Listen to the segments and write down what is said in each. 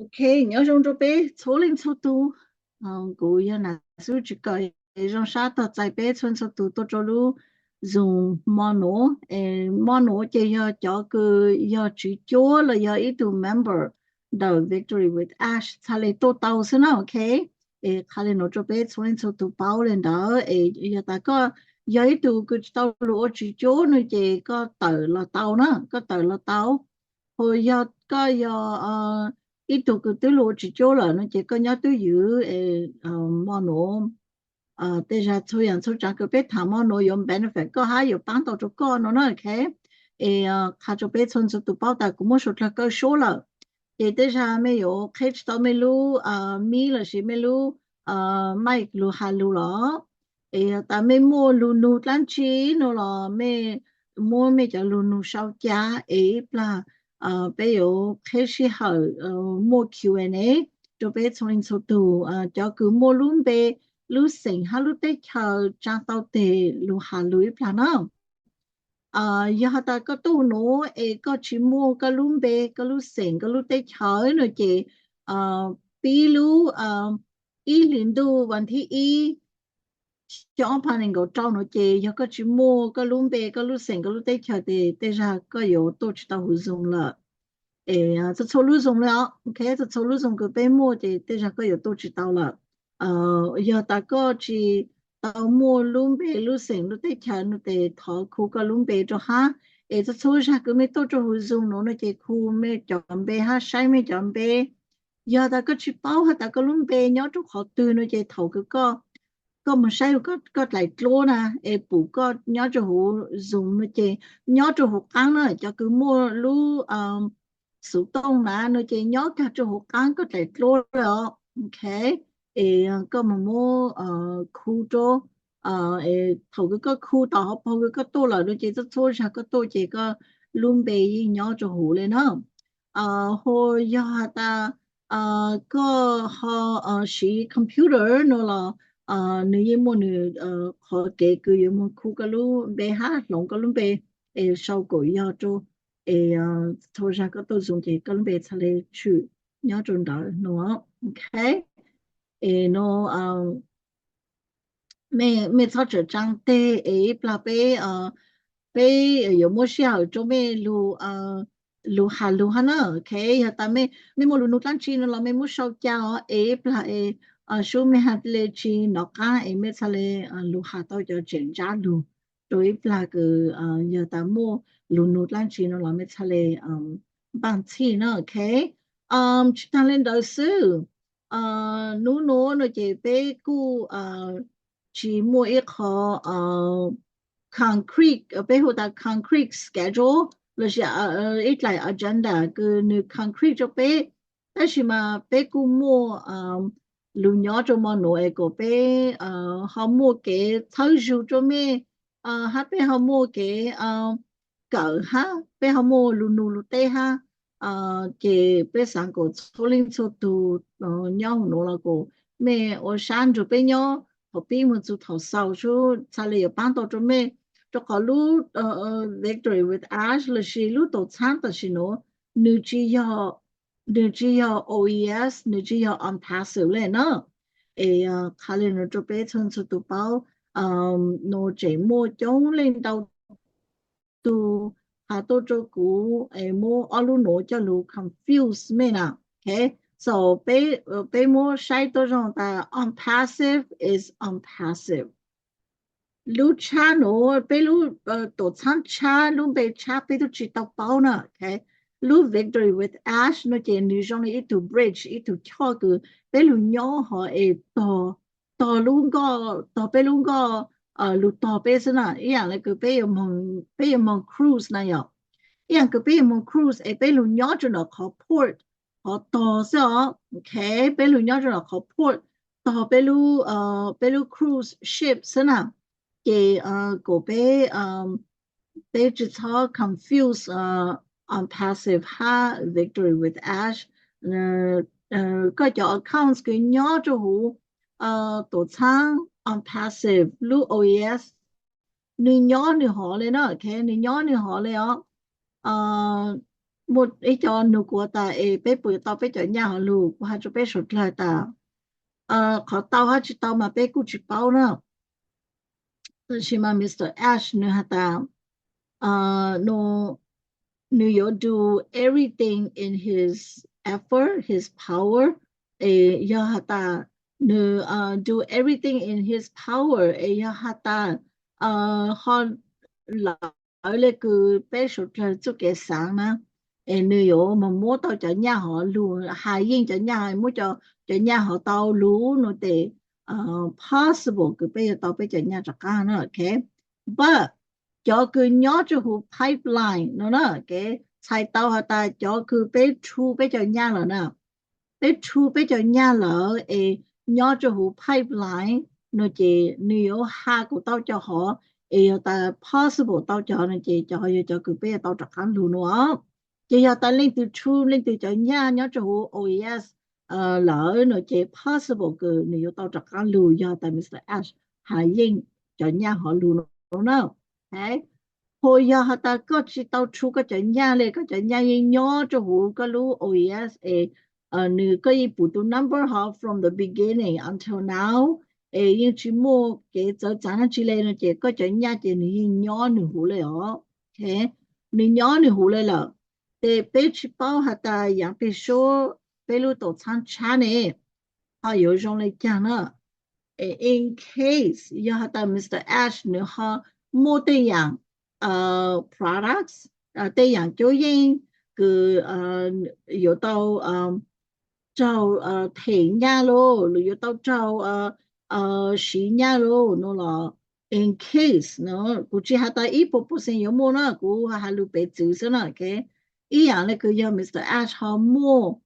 Ok, nyob zoo rau peb txhua leej txhua tus. Kuv yog Nam Xub Tsis Kawm, zoo sab tog txais peb txhua leej txhua tus tuaj rau lub Zoom hmo nuav. Es hmo nuav ces yog cov kws yog tswv cuab los yog ib tug member ntawm Victory with Ash txhaj le tuaj tau xwb na, ok. Es qha le nuav rau peb txhua leej txhua tus paub le ntawd. Es yog tas koj yog ib tug kws tsis tau lug ua tswv cuab no ces koj tawm los tau na, koj tawm los tau. Ho yog koj yog ib tug kws twb lug ua tswv cuab lawm no ces koj nyob twb ywm. Hmo nuav tej zag txhua yaam txhua tsaav kws peb tham hmo nuav yuav benefit koj hab yuav paab tau rau koj no na, ok. Es qha rau peb txhua txhua tus paub tas kuv muab suav dlawg kaw suab lawm, ces tej zag mej yuav qheb tsis tau mej lub mic lossis mej lub mic lug has lug los, es tas mej muaj lug nug dlaab tsi no los mej muab mej cov lug nug sau ca, es ib plag peb yuav qheb sij hawm muaj Q and A rau peb txhua leej txhua tug, cov kws muaj lub npe, lub xeem hab lub teb chaws tsaa tau teg lug has lug ib plag na. Yog has tas koj tuaj nuav es koj tsis muaj koj lub npe, koj lub xeem, koj lub teb chaws no ces pib lub ib hlis ntuj vas thib ib xyoo ob phav nees nkaum rau nuav ces yog koj tsis muaj koj lub npe, koj lub xeem, koj lub teb chaws tes tej zag koj yuav tuaj tsis tau huv Zoom lawm. Es txhua txhua lub Zoom le os, ok, txhua txhua lub Zoom kws peb muaj ces tej zag koj yuav tuaj tsis tau lawm. Yog tas koj tsis tau muaj lub npe, lub xeem, lub teb chaws no tes thov khu koj lub npe rau hab. Es txhua txhua zag kws mej tuaj rau huv Zoom nuav no ces khu mej cov npe hab saib mej cov npe. Yog tas koj tsis paub has tas koj lub npe nyob rau qhov twg no ces thaum kws koj koj moog saib koj dlaim dluab na, es pum koj nyob rau huv Zoom no ces nyob rau huv qaab na, cov kws muaj lub xuv tooj na no ces nyob kag rau huv qaab koj dlaim dluab le os, ok. Es koj moog muab khu rau, thaum kws koj khu tom hauv paug kws koj tuaj lawm no ces txhua txhua zag koj tuaj ces koj lub npe yeej nyob rau huv le na. Ho yog has tas koj ho siv computer no los nws yeej muaj nws qhov kev kws yuav moog khu koj lub npe hab hloov koj lub npe es sau kaum yog rau, es txhua zag koj tuaj Zoom ces koj lub npe txhaj le tshwm nyob rau ntawd no, ok. Es no mej txhob tsawm tsaav teg es ib plag peb peb yuav muab sij hawm rau mej lug has lug hab na, ok. Yog tas mej muaj lug nug dlaab tsi no los mej muab sau ca os, es ib plag es sub mej has le tsi nov qaab es mej txhaj le lug has tau cov tseem ntsab lug rau ib plag kws yog tas muaj lug nug dlaab tsi no los mej txhaj le npaaj txhij na, ok. Tsis taag le ntawd xwb, nub nuav no ces peb kuj tsis muaj ib qho concrete, peb hu tas concrete schedule lossis ib dlaim agenda kws nws concrete rau peb, tab sis mas peb kuj muaj lug nyob rau mo nuav es kom peb ho muaj kev txhawb zug rau mej, hab peb ho muaj kev kawm hab peb ho muaj lug nug lug teb hab. Ces peb xaav kom txhua leej txhua tug nyob huv nuav los kom mej ua sab nrug peb nyob thaum pib moog txug thaum xaus sub txhaj le yuav paab tau rau mej, rau qhov lub Victory with Ash lossis lub tuam txhaab tam sim nuav nws tsis yog, nws tsis yog OES, nws tsis yog on passive le na. Es qha le nuav rau peb txhua txhua tus paub, nuav tseem muaj coob leej ntau tug has tuaj rau kuv es muab ob lub nuav coj lug confuse mej na, ok. So peb, peb muab saib tuab zoo tas on passive is on passive. Lub tshab nuav, peb lub tuam txhaab tshab, lub npe tshab peb tub tsis tau paub na, ok. Lub Victory with Ash no ces nws zoo le ib tug bridge, ib tug choj kws peb lug nyob hov es tog, tog lub nkoj, tog peb lub nkoj lug tog peb xwb na. Ib yaam le kws peb yuav moog cruise na yom, ib yaam kws peb yuav moog cruise es peb lug nyob rau ntawm qhov port, qhov tog xwb os, ok. Peb lug nyob rau ntawm qhov port tog peb lub, peb lub cruise ship xwb na. Ces kom peb, peb tsis txhob confuse on passive hab Victory with Ash. Koj cov accounts kws nyob rau huv tuam txhaab on passive lub OES, nws nyob nws hov le na, ok, nws nyob nws hov le os. muaj ib co nug kuv tas es peb puas yuav tau peb cov nyaj hov lug, kuv has rua peb suav dlawg tas qhov tau hab tsis tau mas peb kuj tsis paub na. Tab sis mas Mr. Ash nws has tas nws yuav do everything in his effort, his power, es yog has tas nws do everything in his power es yog has tas ho lawv le kws peb suav dlawg txuj kev xaav na, es nws yuav moog muab tau cov nyaj hov lug, has yeej cov nyaj, muab cov nyaj hov tau lug no tes possible kws peb yuav tau peb cov nyaj rov qaab na, ok. But cov kws nyob rua huv pipeline no na, txhais tau has tas cov kws peb rhu peb cov nyaj lawm na, peb rhu peb cov nyaj lawm es nyob rua huv pipeline no ces nws yuav has kuas tau cov hov, es yog tas possible tau cov no ces cov hov yog cov kws peb yuav tau rov qaab lug no. Ces yog tas leej twg rhu leej twg cov nyaj nyob rua huv OES lawm no ces possible kws nws yuav tau rov qaab lug yog tas Mr. Ash has yeej cov nyaj hov lug no na. Hos yog has tas koj tsis tau rhu koj cov nyaj le, koj cov nyaj yeej nyob rua huv koj lub OES es nws, koj yeej pum tus number hov from the beginning until now es yeej tsis muaj kev txawv txav dlaab tsi le no ces koj cov nyaj ces nws yeej nyob nws huv le os. Nws nyob nws huv le lawm. Tes peb tsis paub has tas yaav peg suab peb lub tuam txhaab tshab ne ho yuav zoo le caag na. In case yog has tas Mr. Ash nws ho muaj tej yaam products, tej yaam cuab yeej kws yuav tau raug them nyaj lauj, yuav tau raug siv nyaj lauj no los, in case no, kuv tsis has tas ib puas percent yuav muaj na, kuv has lug pem txwv xwb na. Ib yaam le kws yog Mr. Ash ho muaj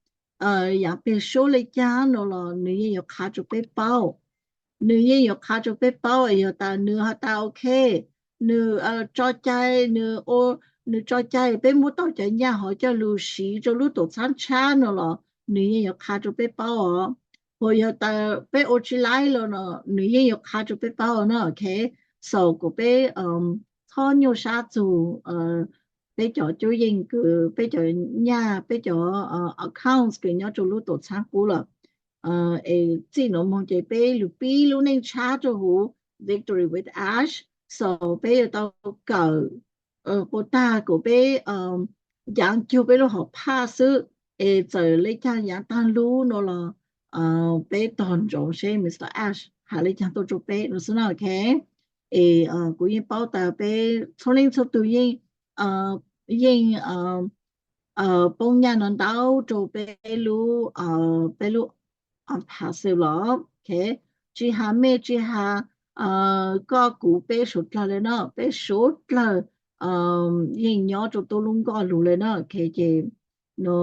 yaav peg suab le caag no los nws yeej yuav qha rua peb paub. Nws yeej yuav qha rua peb paub es yog tas nws has tas ok, nws tso cai, nws tso cai peb muab tau cov nyaj hov coj lug siv rua lub tuam txhaab tshab no los nws yeej yuav qha rua peb paub os. Hos yog tas peb ua tsis laib los no nws yeej yuav qha rua peb paub na, ok. So kuas peb txhob nyuaj sab txug peb cov cuab yeej kws, peb cov nyaj, peb cov accounts kws nyob rua lub tuam txhaab qub lawm. Es txij nuav moog ces peb lug pib lub neej tshab rua huv Victory with Ash, so peb yuav tau kawm quas tag kuas peb yaav cug peb lub hom phaj xwb, es txawm le caag yaav taag lub no los peb tog ntsoov seb Mr. Ash has le caag tuaj rua peb no xwb na, ok. Es kuv yeej paub tas peb txhua leej txhua tug yeej, yeej poob nyaj no ntau rua peb lub, peb lub passive los, ok. Tsis has mej tsis has koj kuv peb suav dlawg le na, peb suav dlawg yeej nyob rua tub lub nkoj lug le na, ok. Ces no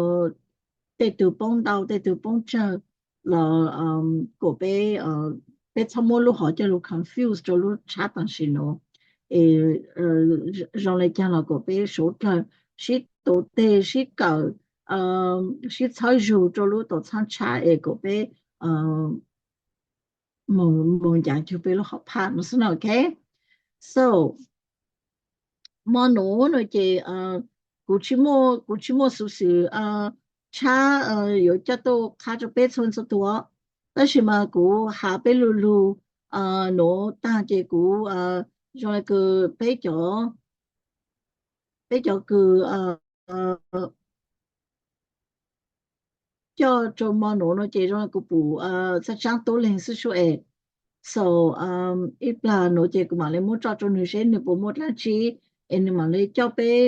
tej tug poob ntau tej tug poob tsawg los kuas peb, peb txhob muab lub hov coj lug confuse rua lub tshab tam sim nuav. Es zoo le caag los kuas peb suav dlawg sib tuav teg sib kawm, sib txhawb zug rua lub tuam txhaab tshab es kuas peb moog, moog yaav cug peb lub hom phaj no xwb na, ok. So mo nuav no ces kuv tsis muaj, kuv tsis muaj xuv xwm tshab yuav coj tuaj qha rua peb txhua txhua tug, tab sis mas kuv has peb lug lug nuav taag ces kuv zoo le kws peb cov, peb cov kws coj rua mo nuav no ces zoo le kuv pum txhaj tsaab tub leeg xwb sub es. So ib plag nuav ces kuv mam le muab tso rua nwg seb nwg puas muaj dlaab tsi es nwg mam le coj peb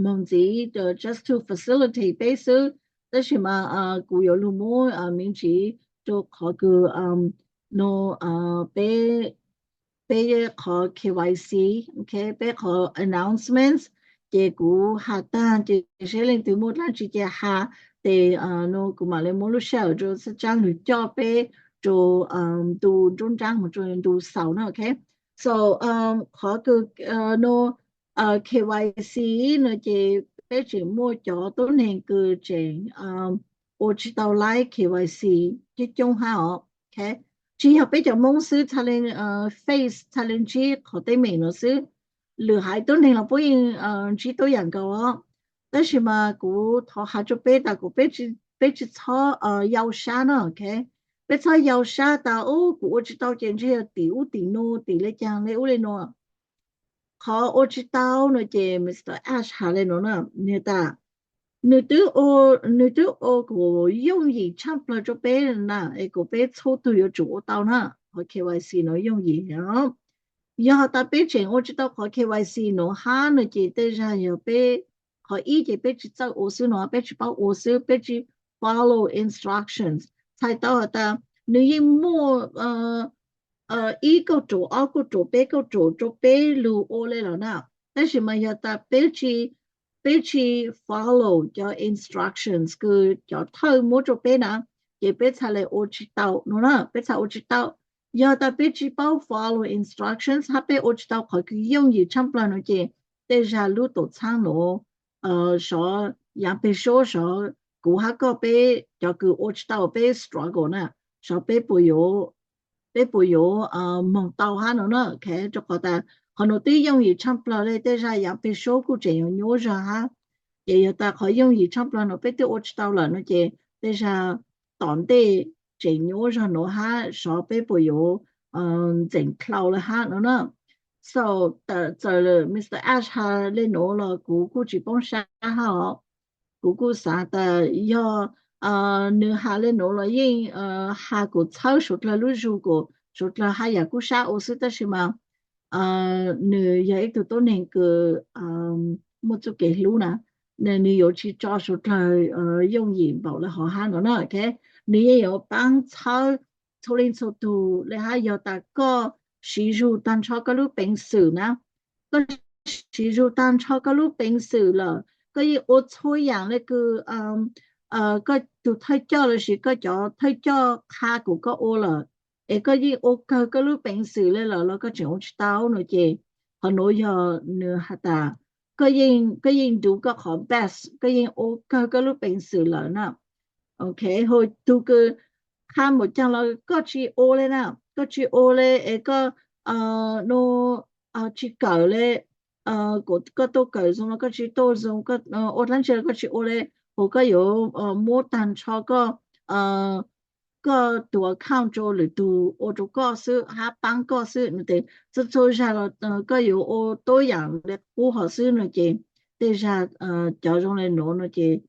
moog ntxiv, just to facilitate peb xwb. Tab sis mas kuv yuav lug muab me ntsis rua qhov kws no peb, peb qhov K Y C, ok, peb qhov announcements, ces kuv has taag ces seb leej twg muaj dlaab tsi ces has, tes no kuv mam le muab lub sij hawm rua txhaj tsaab lug coj peb rua ntu nruab nraab moog rua ntu xaus na, ok. So qhov kws no K Y C no ces peb tseem muaj cov tuab neeg kws tseem ua tsis tau laib K Y C coob coob hab os. Tsis yog peb cov Moob xwb, txhaj le face, txhaj le ntsib qhov teeb meem nuav xwb. Lwm haiv tuab neeg los puab yeej ntsib tuab yaam nkaus os. Tab sis mas kuv thov has rua peb tas kuas peb tsi, peb tsi txhob yau sab no, ok. Peb txhob yau sab tas ub kuv ua tsi tau ces ntshe yog tim ub tim no, tim le caag le ub le no. Qhov ua tsi tau no ces Mr Ash has le no na, nwg tas nwg twb ua, nwg twb ua kuas yooj yim tshaj plawg rua peb na, es kuas peb txhua tug yuav tsum ua tau na. Qhov KYC no yooj yim os. Yog tas peb tseem ua tsi tau qhov KYC no hab no ces tej zag yog peb, qhov ib ces peb tsi txawj ua xwb no, peb tsi paub ua xwb, peb tsi follow instructions. Txhais tau has tas nwg yeej muaj ib kauj ruam, ob kauj ruam, peb kauj ruam rua peb lug ua le los na. Tab sis mas yog tas peb tsi, peb tsi follow cov instructions kws cov thawj muab rua peb na, ces peb txhad le ua tsi tau no na, peb txhad ua tsi tau. Yog tas peb tsi paub follow instructions hab peb ua tsi tau qhov kws yooj yim tshaj plawg no ces tej zag lub tuam txhaab nuav, sov yaav peg suab, sov kuv hab koj peb cov kws ua tsi tau peb struggle na, sov peb puas yuav, peb puas yuav moog tau hab no na, ok. Rua qhov tas qhov nuav twb yooj yim tshaj plawg le, tej zag yaav peg suab kuj tseem yuav nyuaj zog hab. Ces yog tas qhov yooj yim tshaj plawg no peb twb ua tsi tau lawm no ces tej zag tom ntej tseem nyuaj zog nuav hab, sov peb puas yuav ntxeem dlhau le hab no na. So txawm Mr Ash has le nuav los kuv kuj tsi poob sab hab os. Kuv kuj xaav tas yog nwg has le nuav los yeej has kuas txhawb suav dlawg lub zug, kuas suav dlawg haj yam kub sab ua xwb, tab sis mas nwg yog ib tug tuab neeg kws muaj txuj kev hlub na, nwg yuav tsi tso suav dlawg yooj yim npaum le hov hab no na, ok. Nwg yeej yuav paab txhawb txhua leej txhua tug le hab. Yog tas koj siv zug tag nrho koj lub peev xwm na, koj siv zug tag nrho koj lub peev xwm lawm, koj yeej ua txhua yaam le kws koj tug thawj coj lossis koj cov thawj coj qha kuas koj ua lawm, es koj yeej ua kawg koj lub peev xwm le lawm los koj tseem ua tsis tau no ces qhov nuav yog nwg has tas koj yeej, koj yeej do koj qhov best, koj yeej ua kawg koj lub peev xwm lawm na. Ok, ho tug kws qha npaum caag los koj tsis ua le na, koj tsis ua le es koj no tsis kawm le, koj tuaj kawm zoo los koj tsis tuaj zoo, koj ua dlaab tsi los koj tsis ua le, hu koj yuav muab tag nrho koj, koj tus account rua lwm tug ua rua koj xwb hab paab koj xwb no ces txhua txhua zag los koj yuav ua tuab yaam le qub hov xwb no ces tej zag cov zoo le nuav no ces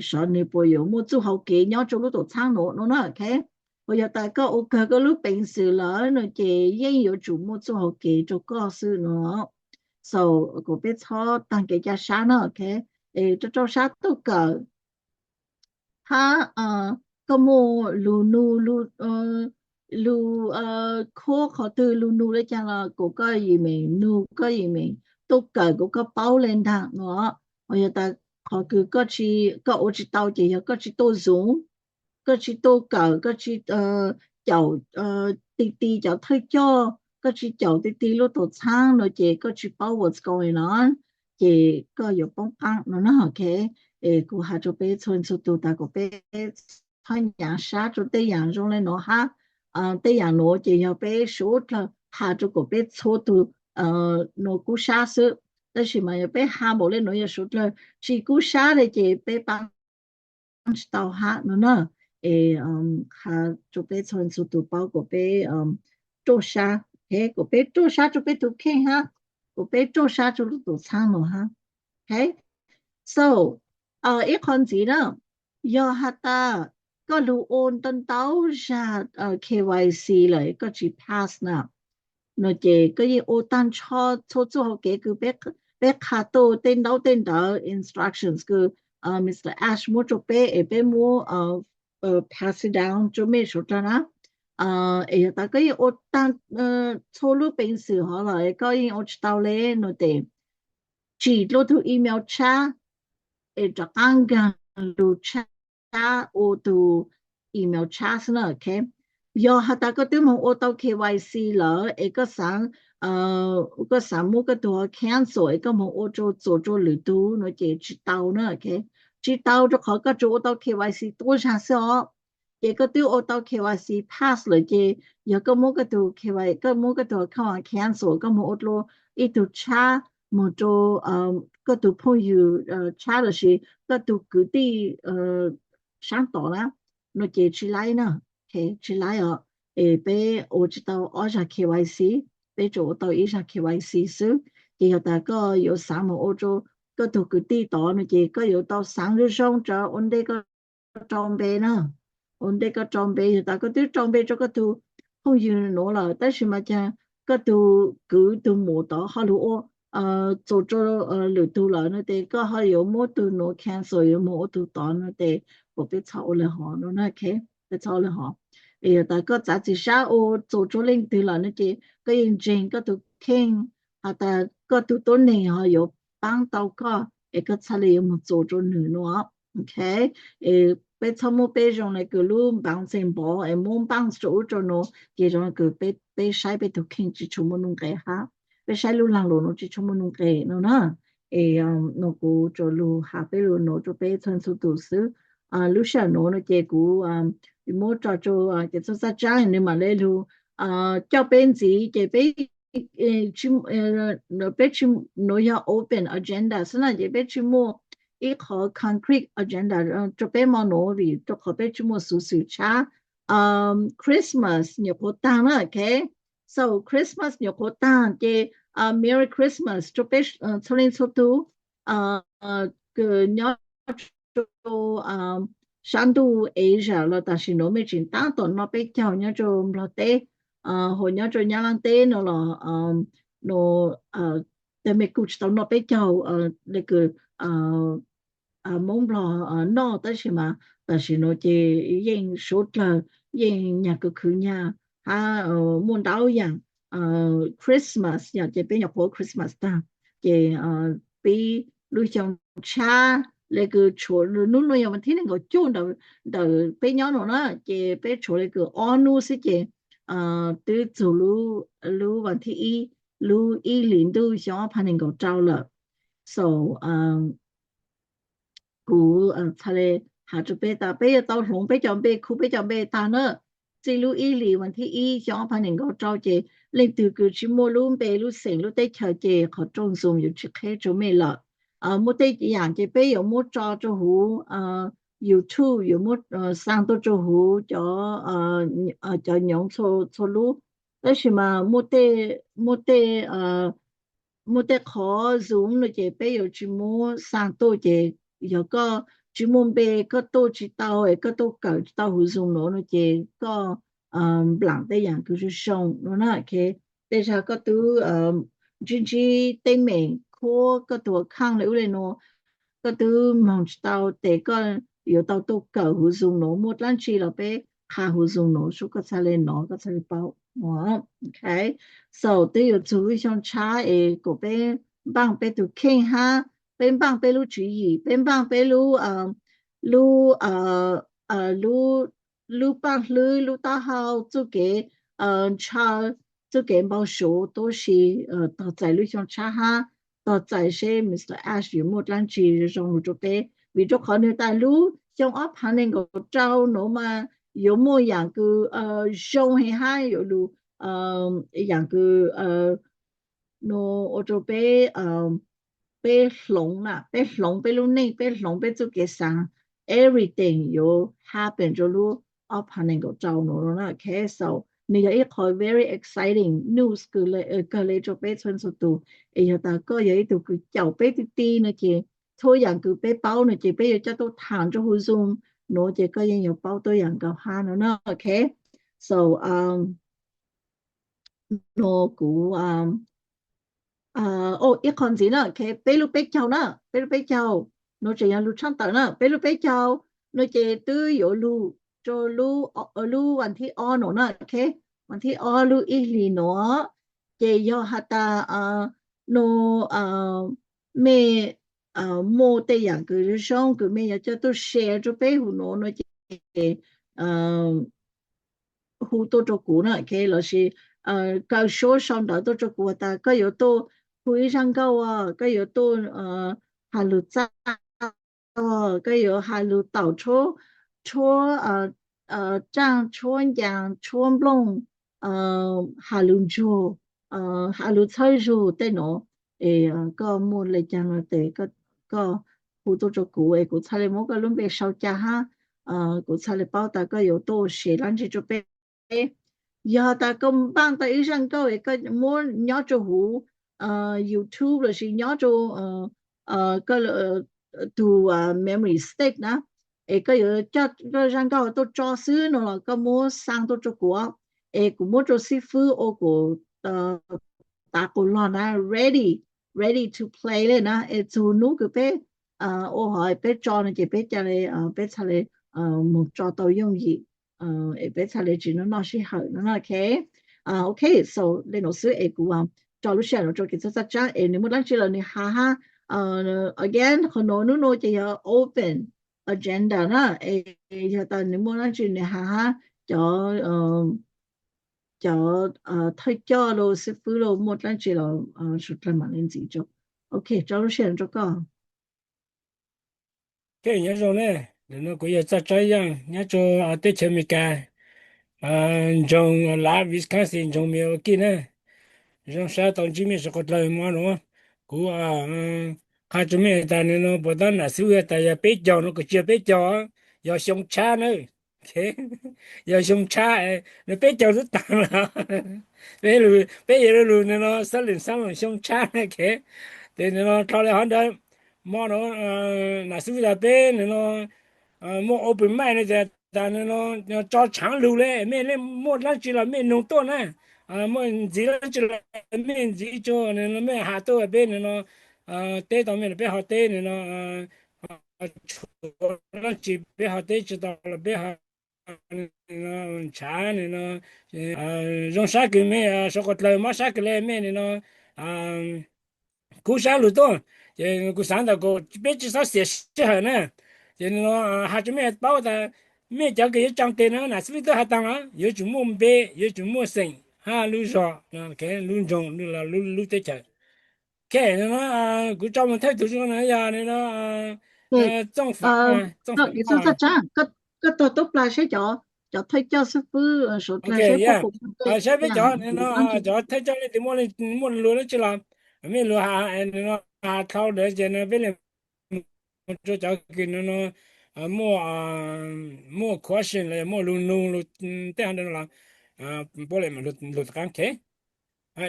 sov nwg puas yuav muaj txuj hauv kev nyob rua lub tuam txhaab nuav no na, ok. Ho yog tas koj ua kawg koj lub peev xwm lawm no ces yeej yuav tsum muaj txuj hauv kev rua koj xwb no. So kuas peb txhob taag kev ca sab na, ok. Es rau rau sab tuaj kawm hab koj muaj lug nug, lug khuab qhov twg, lug nug le caag los kuas koj yim meem nug, koj yim meem tuaj kawm kuas koj paub le ntaag no. Ho yog tas qhov kws koj tsi, koj ua tsis tau ces yog koj tsi tuaj zoom, koj tsi tuaj kawm, koj tsi caum ti ti cov thawj coj, koj tsi caum ti ti lub tuam txhaab no ces koj tsi paub what's going on, ces koj yuav poob qaab no na, ok. Es kuv has rua peb txhua txhua tug tas kuas peb txhob nyaav sab rua tej yaam zoo le nuav hab. Tej yaam nuav ces yog peb suav dlawg has rua kuas peb txhua tug nuav kub sab xwb. Tab sis mas yog peb has npaum le nuav yog suav dlawg tsi kub sab le ces peb paab tsi tau hab no na. Es has rua peb txhua txhua tug paub kuas peb ruaj sab, kuas peb ruaj sab rua peb tug kheej hab, kuas peb ruaj sab rua lub tuam txhaab nuav hab. Ok, so ib qho ntxiv na, yog has tas koj lug ua ntau ntau zag KYC lawm koj tsi pass na, no ces koj yeej ua taag nrho txhua txuj hauv kev kws peb qha tuaj, tej ntaub tej ntawv instructions kws Mr Ash muab rua peb es peb muab pass it down rua mej suav dlawg na. Es yog tas koj yeej ua taag txhua lub peev xwm hov lawm koj yeej ua tsis tau le no ces tsim dlua tug email tshab, es rov qaab nkaag lug tshab ua tug email tshab xwb na, ok. Yog has tas koj twb moog ua tau KYC lawm es koj xaav, koj xaav muab koj tug cancel es koj moog ua rua txuas rua lwm tug no ces tsis tau na, ok. Tsis tau rua qhov koj tsuas ua tau KYC tuab zag xwb os. Ces koj twb ua tau KYC pass lawm ces yog koj muab koj tug KY, koj muab koj tug account cancel, koj moog ua dlua ib tug tshab moog rua koj tus phooj ywg tshab lossis koj tus kwv tij sab tod na, no ces tsis laib na, tsis laib os. Es peb ua tsis tau ob zag K Y C, peb tsuas ua tau ib zag K Y C xwb. Ces yog tas koj yuav xav mus ua rau koj tus kwv tij tod no ces koj yuav tau xav zoo zoo rau ua ntej koj rau npe na. Ua ntej koj rau npe, yog tas koj twb rau npe rau koj tus phooj ywg nuav lawm tab sis mas cas koj tus kwv tus muam tod ho lug ua txus rau lwm tug lawm no ces koj ho yuav muab tug nuav cancel yuav mus ua tug tod no ces kuas peb txhob ua le hov no na, peb txhob ua le hov. Es yog tas koj txav txim sab ua txus rau leej twg lawm no ces koj yeej ntseeg koj tus kheej has tas koj tus tuab neeg ho yuav paab tau koj es koj txhaj le yuav mus txus rau nwg no. Ok, peb txhob muab peb zoo le kws lub npav xeem npov es muab npaaj rau ub rau nuav ces zoo le kws peb saib peb tus kheej tsis tshua muaj nuj nqes hab, peb saib lub laag lug nuav tsis tshua muaj nuj nqes no na. Es no kuv tsuas lug has peb lug nuav rau peb txhua txhua tus xwb. Lub sij hawm nuav no ces kuv muab tso rau ces txhua txhua tsaab nwg mam le lug coj peb ntxiv ces peb peb tsis, nuav yog open agenda xwb na ces peb tsis muaj ib qhov concrete agenda rau peb mo nuav vim rau qhov peb tsis muaj xuv xwm tshab. Christmas nyuam qhuav taag na, ok, so Christmas nyuam qhuav taag ces Merry Christmas rau peb txhua leej txhua tug kws nyob rau sab ntuj Asia los tam sim nuav mej tseem taab tom noj peb caug nyob rau Nplog teb, hos nyob rau Nyab Laaj teb no los no tej mej kuj tsis tau noj peb caug le kws Moob Nplog noj tab sis mas tam sim nuav ces yeej suav dlawg, yeej nyag kws khwv nyag hab muaj ntau yaam Christmas yom ces peb nyuam qhuav Christmas taag ces pib lub xyoo tshab le kws tshuav nub nuav yog vas thib nees nkaum cuaj ntawm peb nyob nuav na ces peb tshuav le kws ob nub xwb ces twb txug lub vas thib ib, lub ib hlis ntuj xyoo ob phav nees nkaum rau lawm. So kuv txhad le has rau peb tas peb yuav tau hloov peb cov npe, khu peb cov npe taag na. Txij lub ib hlis vas thib ib xyoo ob phav nees nkaum rau ces leej twg kws tsis muaj lub npe lub xeem lub teb chaws ces qhov rooj Zoom yuav tsis qheb rau mej lawm. Muaj tej yaam ces peb yuav muab tso rau huv YouTube, yuav muab xaa tuaj rau huv cov nyoov txhua lub. Tab sis mas muaj tej, muaj tej qhov Zoom no ces peb yuav tsis muab xaa tuaj ces yog koj tsis muaj npe koj tuaj tsis tau es koj tuaj kawm tsis tau huv Zoom nuav no ces koj nplaam tej yaam kws zoo zoo no na. Tej zag koj twb ntsib ntsib teeb meem khuab koj tus account le ub le nuav, koj twb moog tsis tau tes koj yuav tau tuaj kawm huv Zoom nuav, muaj dlaab tsi los peb qha huv Zoom nuav sub koj txhad le nov koj txhad le paub. So twb yuav txug lub xyoo tshab es kom peb npaaj peb tus kheej hab peb npaaj peb lub tswv yim, peb npaaj peb lub, lub, lub, lub paaj hlwb, lub taub hau, txuj kev ntshaw, txuj kev npau suav tuab si tog txais lub xyoo tshab hab tog txais seb Mr Ash yuav muaj dlaab tsi zoo lug rau peb vim rau qhov nwg tas lub xyoo ob phav nees nkaum rau nuav mas yuav muaj yaam kws zoo heev hab yuav lug yaam kws no ua rau peb, peb hloov na, peb hloov peb lub neej, peb hloov peb txuj kev xaav, everything yuav happen rau lub ob phav nees nkaum rau nuav no na. Ok, so nwg yog ib qho very exciting news kawg le rau peb txhua txhua tus. Es yog tas koj yog ib tug kws caum peb ti ti no ces txhua yaam kws peb paub no ces peb yuav coj tuaj thaam rau huv Zoom nuav ces koj yeej yuav paub tuab yaam nkaus hab no na. Ok, so no kuv, ib qho ntxiv na, peb lub peb caug na, peb lub peb caug, nuav tseem yog lug tshaj tawm na, peb lub peb caug no ces twb yuav lug rua lub vas thib ob nuav na, vas thib ob lub ib hlis nuav, ces yog has tas no mej muaj tej yaam kws zoo zoo kws mej yuav coj tuaj share rua peb huv nuav no ces hu tuaj rua kuv na, lossis kaw suab sau ntawv tuaj rua kuv has tas koj yuav tuaj hu ib zaj nkauj, koj yuav tuaj has lug txaj, koj yuav has lug taum tshuab, tshuab ncaas, tshuab nplooj, has lug ntsug, has lug txhawb zug tej nuav, es koj muaj le caag no tes koj hu tuaj rua kuv es kuv txhaj le muab koj lub npe sau ca hab kuv txhaj le paub tas koj yuav tuaj ua se dlaab tsi rua peb. Yog tas koj npaaj tau ib zaj nkauj es koj muab nyob rua huv YouTube lossis nyob rua koj tug memory stick na, es koj yuav coj koj zaj nkauj tuaj tso xwb no los koj muab xa tuaj rua kuv, es kuv muab rua xib fwb ua kuv tav quas log na, ready, ready to play le na, es txug nub kws peb ua hov peb tso no ces peb ca le peb txhaj le moog tso tau yooj yim, es peb txhaj le tsi noj noj sij hawm no na, ok. Ok, so le nuav xwb es kuv tso lub sij hawm nuav rua kev txhawb txhaj tsaab es nwg muaj dlaab tsi los nwg has hab. Again, qhov nuav nub nuav ces yog open agenda na, es yog tas nwg muaj dlaab tsi nwg has hab cov cov thawj coj los xib fwb los muaj dlaab tsi los suav dlawg mam le ntxiv rua. Ok, tso lub sij hawm rua koj. Ok, nyob zoo ne, ntawm no kuv yog Txaj Tsaab Yaaj nyob rua teb chaws Amelikas, nroog lav Wisconsin, nroog Milwaukee na. Zoo sab tau ntsib mej suav dlawg mo nuav. Kuv qha rua mej tas nwg nuav puas tab nam xib fwb tas yog peb caug nuav, kuv tsi yog peb caug, yog xyoo tshab na. Yog xyoo tshab, nwg peb caug xwb taag lawm. Peb yog lug nwg nuav sab lwm sab lug xyoo tshab na. Ces nwg nuav dlhau le hov ntawd, mo nuav nam xib fwb tas peb nwg nuav muaj open mic no tas nwg nuav tso tshaav lug le, mej le muaj dlaab tsi los mej nug tuaj na, muaj ntxiv dlaab tsi los mej ntxiv rua nwg nuav, mej has tuaj peb nwg nuav teb tau mej los peb ho teb nwg nuav, tshuav dlaab tsi peb ho teb tsi tau los peb ho ntshav nwg nuav. Zoo sab kws mej suav dlawg, mob sab kws le mej nwg nuav, kub sab lug tuaj. Ces kuv xaav tas kuas peb tsi xob xiam sij hawm na, ces nwg nuav has rua mej paub tas mej cov kws yuav tsaa tes nuav nam xib fwb twb has taag los yuav tsum muaj npe, yuav tsum muaj xeem hab lub zog, lub nroog, lub teb chaws. Ok, nwg nuav kuv tso moog thawj tug rua nuav yog nwg nuav Txooj Fav, Txooj Fav. Koj tog tub plag seb cov thawj coj xib fwb suav dlawg seb puab puas muaj teb, saib peb cov nwg nuav cov thawj coj leej twg muaj lug dlaab tsi los mej lug has, nwg nuav has dlhau ntawd ces peb le mus rua cov kws nwg nuav muaj, muaj question los muaj lug nug lug teb hov ntawd los puab le lug tom qaab. Ok,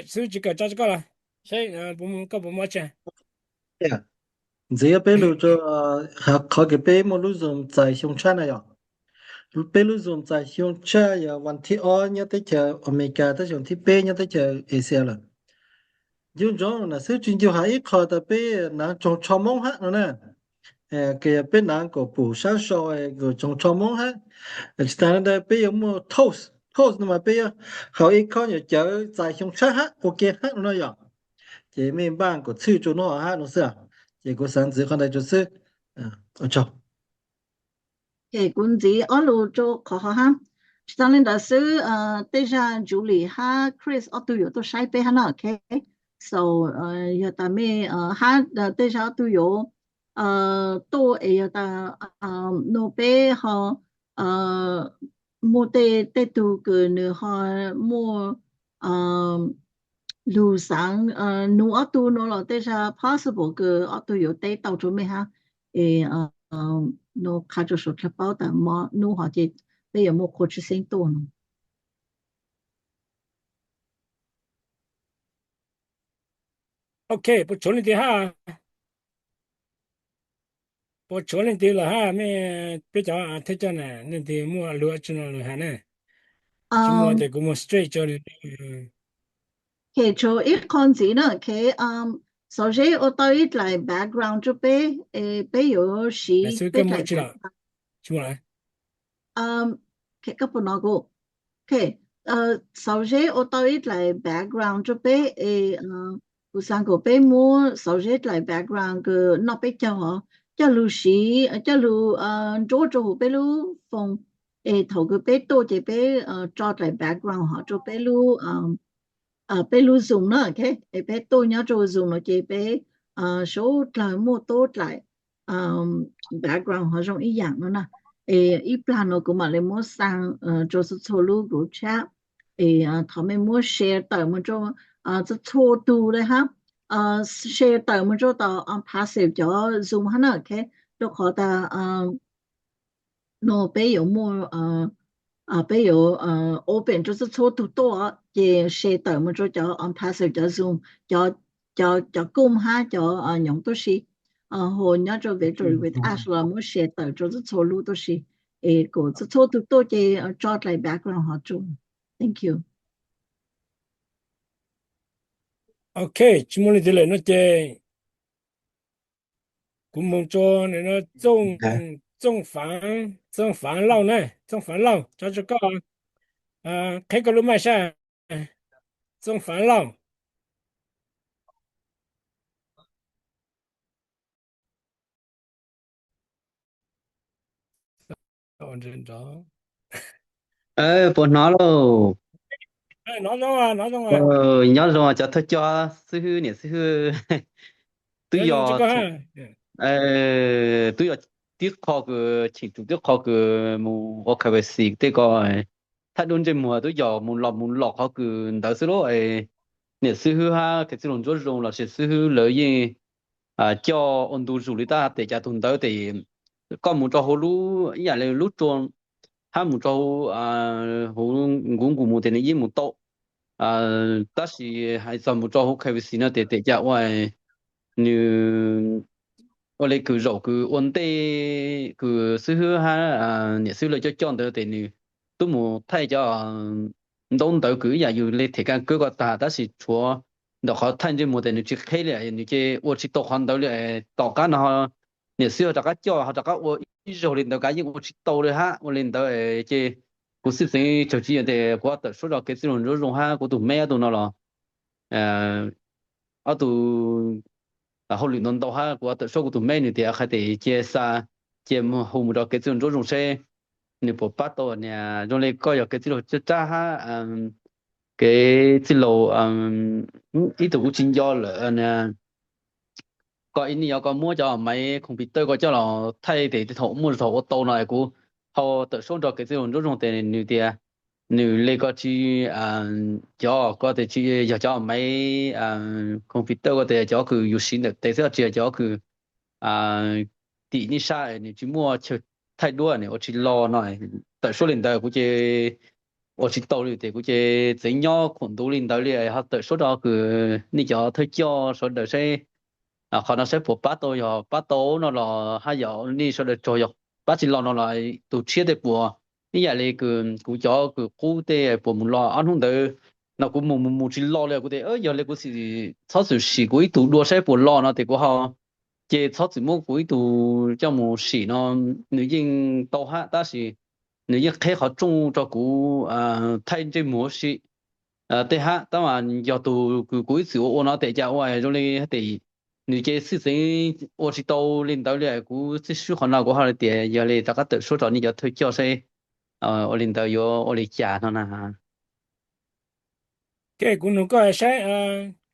xib fwb tsi kawm tso rua koj los saib koj puas muaj tsi. Ntxiv peb lug rua qhov kws peb muaj lub Zoom txais xyoo tshab na yog, peb lub Zoom txais xyoo tshab yog vas thib ob nyob teb chaws Amelikas tab sis vas thib peb nyob teb chaws Asia lawm. Ncu ntsoov nam xib fwb tsi ncu has ib qho tas peb naav tsoog tsho Moob hab no na. Kws yog peb naav kuas pum sab sau kuas tsoog tsho Moob hab. Tsi taag le ntawd peb yuav muaj toast, toast no mas peb yuav haus ib khob nyuam cawv txais xyoo tshab hab ua ke hab no yog. Ces mej npaj kuas txhwj rua nub hov hab no xwb. Ces kuv xaav ntxiv qhov ntawd rua xwb. Ua tsaug. Ok, kuv ntxiv ob lus rua qhov hov hab. Tsi taag le ntawd xwb, tej zag Julie hab Chris ob tug yuav tuaj saib peb hab no, ok. So yog tas mej hab tej zag ob tug yuav tuaj es yog tas no peb ho muaj tej, tej tug kws nwg ho muaj lug xaav nug ob tug no los tej zag possible kws ob tug yuav teb tau rua mej hab. Es no qha rua suav dlawg paub tas mo nub hov ces peb yuav muaj qhua tshwj xeeb tuaj no. Ok, puas tshuav leej twg hab? Puas tshuav leej twg los hab? Mej peb cov thawj coj na, leej twg muaj lug tsi no lug has na. Tsi muaj tes kuv muaj straight rua. Ok, tshuav ib qho ntxiv na, ok. Xauv zeb ua tau ib dlaim background rua peb, es peb yuav siv peb dlaim background. Koj puas nov kuv? Ok, xauv zeb ua tau ib dlaim background rua peb es kuv xaav kuas peb muab xauv zeb dlaim background kws noj peb caug hov coj lug siv, coj lug nruab rua huv peb lub phone, es thaum kws peb tuaj ces peb tso dlaim background hov rua peb lub, peb lub Zoom na, ok. Es peb tuaj nyob rua Zoom no ces peb suav dlawg muaj tub dlaim background hov zoo ib yaam no na. Es ib plag no kuv mam le muab xa rua txhua txhua lub group chat, es thov mej muab share tawm mus rua txhua txhua tug le hab. share tawm mus rau tom passive cov Zoom hab na, rau qhov tas no peb yuav muaj, peb yuav open rau txhua txhua tug tuaj, ces share tawm mus rau cov passive cov Zoom, cov, cov Google hab cov nyoov tuaj si, ho nyob rau Victory with Ash los muab share tawm rau txhua txhua lub tuaj si, es kom txhua txhua tug tuaj ces tso dlai background hov rau. Thank you. Ok, tsis muaj leej twg lawm no ces kuv mus rau Txooj, Txooj Fav, Txooj Fav Lauj na, Txooj Fav Lauj, tso rau koj, qheb koj lub mic saib, Txooj Fav Lauj. Puas hnov lauj? Nyob zoo cov thawj coj xib hwb niam xib hwb, twb yog, twb yog tib qho kws cheem tsum tib qho kws mus ua K Y C tej ko, thaij duab ntsej muag twb yog mus los mus los qhov kws ntawd xwb lauj. Niam xib hwb hab kev txwj laus Ntsuab Zoo los sis xib hwb lawv yeej coj ua ntu zus li tab tes cas tug ntawd tes koj mus rau hauv lub ib yam li lub tsua hab mus rau hauv, huv nkuv nkus mus tes nws yeej mus tau. Tab sis hais txog mus rau hauv K Y C no tes tes cas ua nws ua li kws zaum kws ua ntej kws xib hwb hab niam xib hwb lawv coj coj ntawd tes nws twb mus thaij cov ntaub ntawv kws ib yam yus li them kas kawb ko tag tab sis tshuav ntawm qhov thaij ntsej muag tes nws tsis qheb li, nws ces ua tsis tau qhov ntawd li. Tom qab no niam xib hwb ho rov qab coj ho rov qab ua ib zaug li ntawd kav yeej ua tsis tau li hab. Ua li ntawd ces kuv xij xeev tsawg tsis yog tes kuv tawm suab rau kev txwj laus Ntsuab Zoo hab kuv tus meb ob tug no los ob tug hauj lwm ntau ntau hab kuv tawm suab kuv tus meb nws tias qhia tes cia xa, cia hu mus rau kev txwj laus Ntsuab Zoo seb nws puas pab tau niam. Zoo li koj yog kev txwj laus Tsab Tsab hab kev txwj laus ib tug kuv tsis nco lawm, koj ib nim yog koj muab cov maiv computer koj coj los thaij tes thaum muaj zog ua tau no kuv ho tawm suab rau kev txwj laus Ntsuab Zoo tes nws tias nws li koj tsis, cov koj tes tsis yog cov maiv computer koj tes cov kws yus siv ntawm tes xwb tsis yog cov kws tim nej sab nws tsis muaj chaw thaij duab nws ua tsis lo no. Tawm suab li ntawd kuv ces ua tsis tau li tes kuv ces txeev nyob khuam ntuv li ntawd li ho tawm suab rau kws nej cov thawj coj sawv daws seb qhov no saib puas pab tau, yog pab tau no los hab yog nej sawv daws tsaug, yog pab tsis lo no los tus tshiab tej puas ib yam li kuv cov kws qub tej puas mus lo ob hnub ntawd no kuv mus mus mus tsis lo li kuv tes yog li kuv txhob txwm sim kuv ib tug dua saib puas lo no tes kuv ho ces txhob txwm muab kuv ib tug coj mus sim no nws yeej tau hab tab sis nws yeej qheb qhov rooj rau kuv thaij ntsej muag huv si tej hab tab mas yog tug kws kuv ib txwm ua ua no tes cas ua zoo li tes nws ces xij xeev ua tsis tau li ntawd li. Kuv txib swb qhov no kuv ho li tias yog li rov qab tawm suab rau nej cov thawj coj seb ua li ntawd yuav ua li cas no na. Kuv nug koj saib,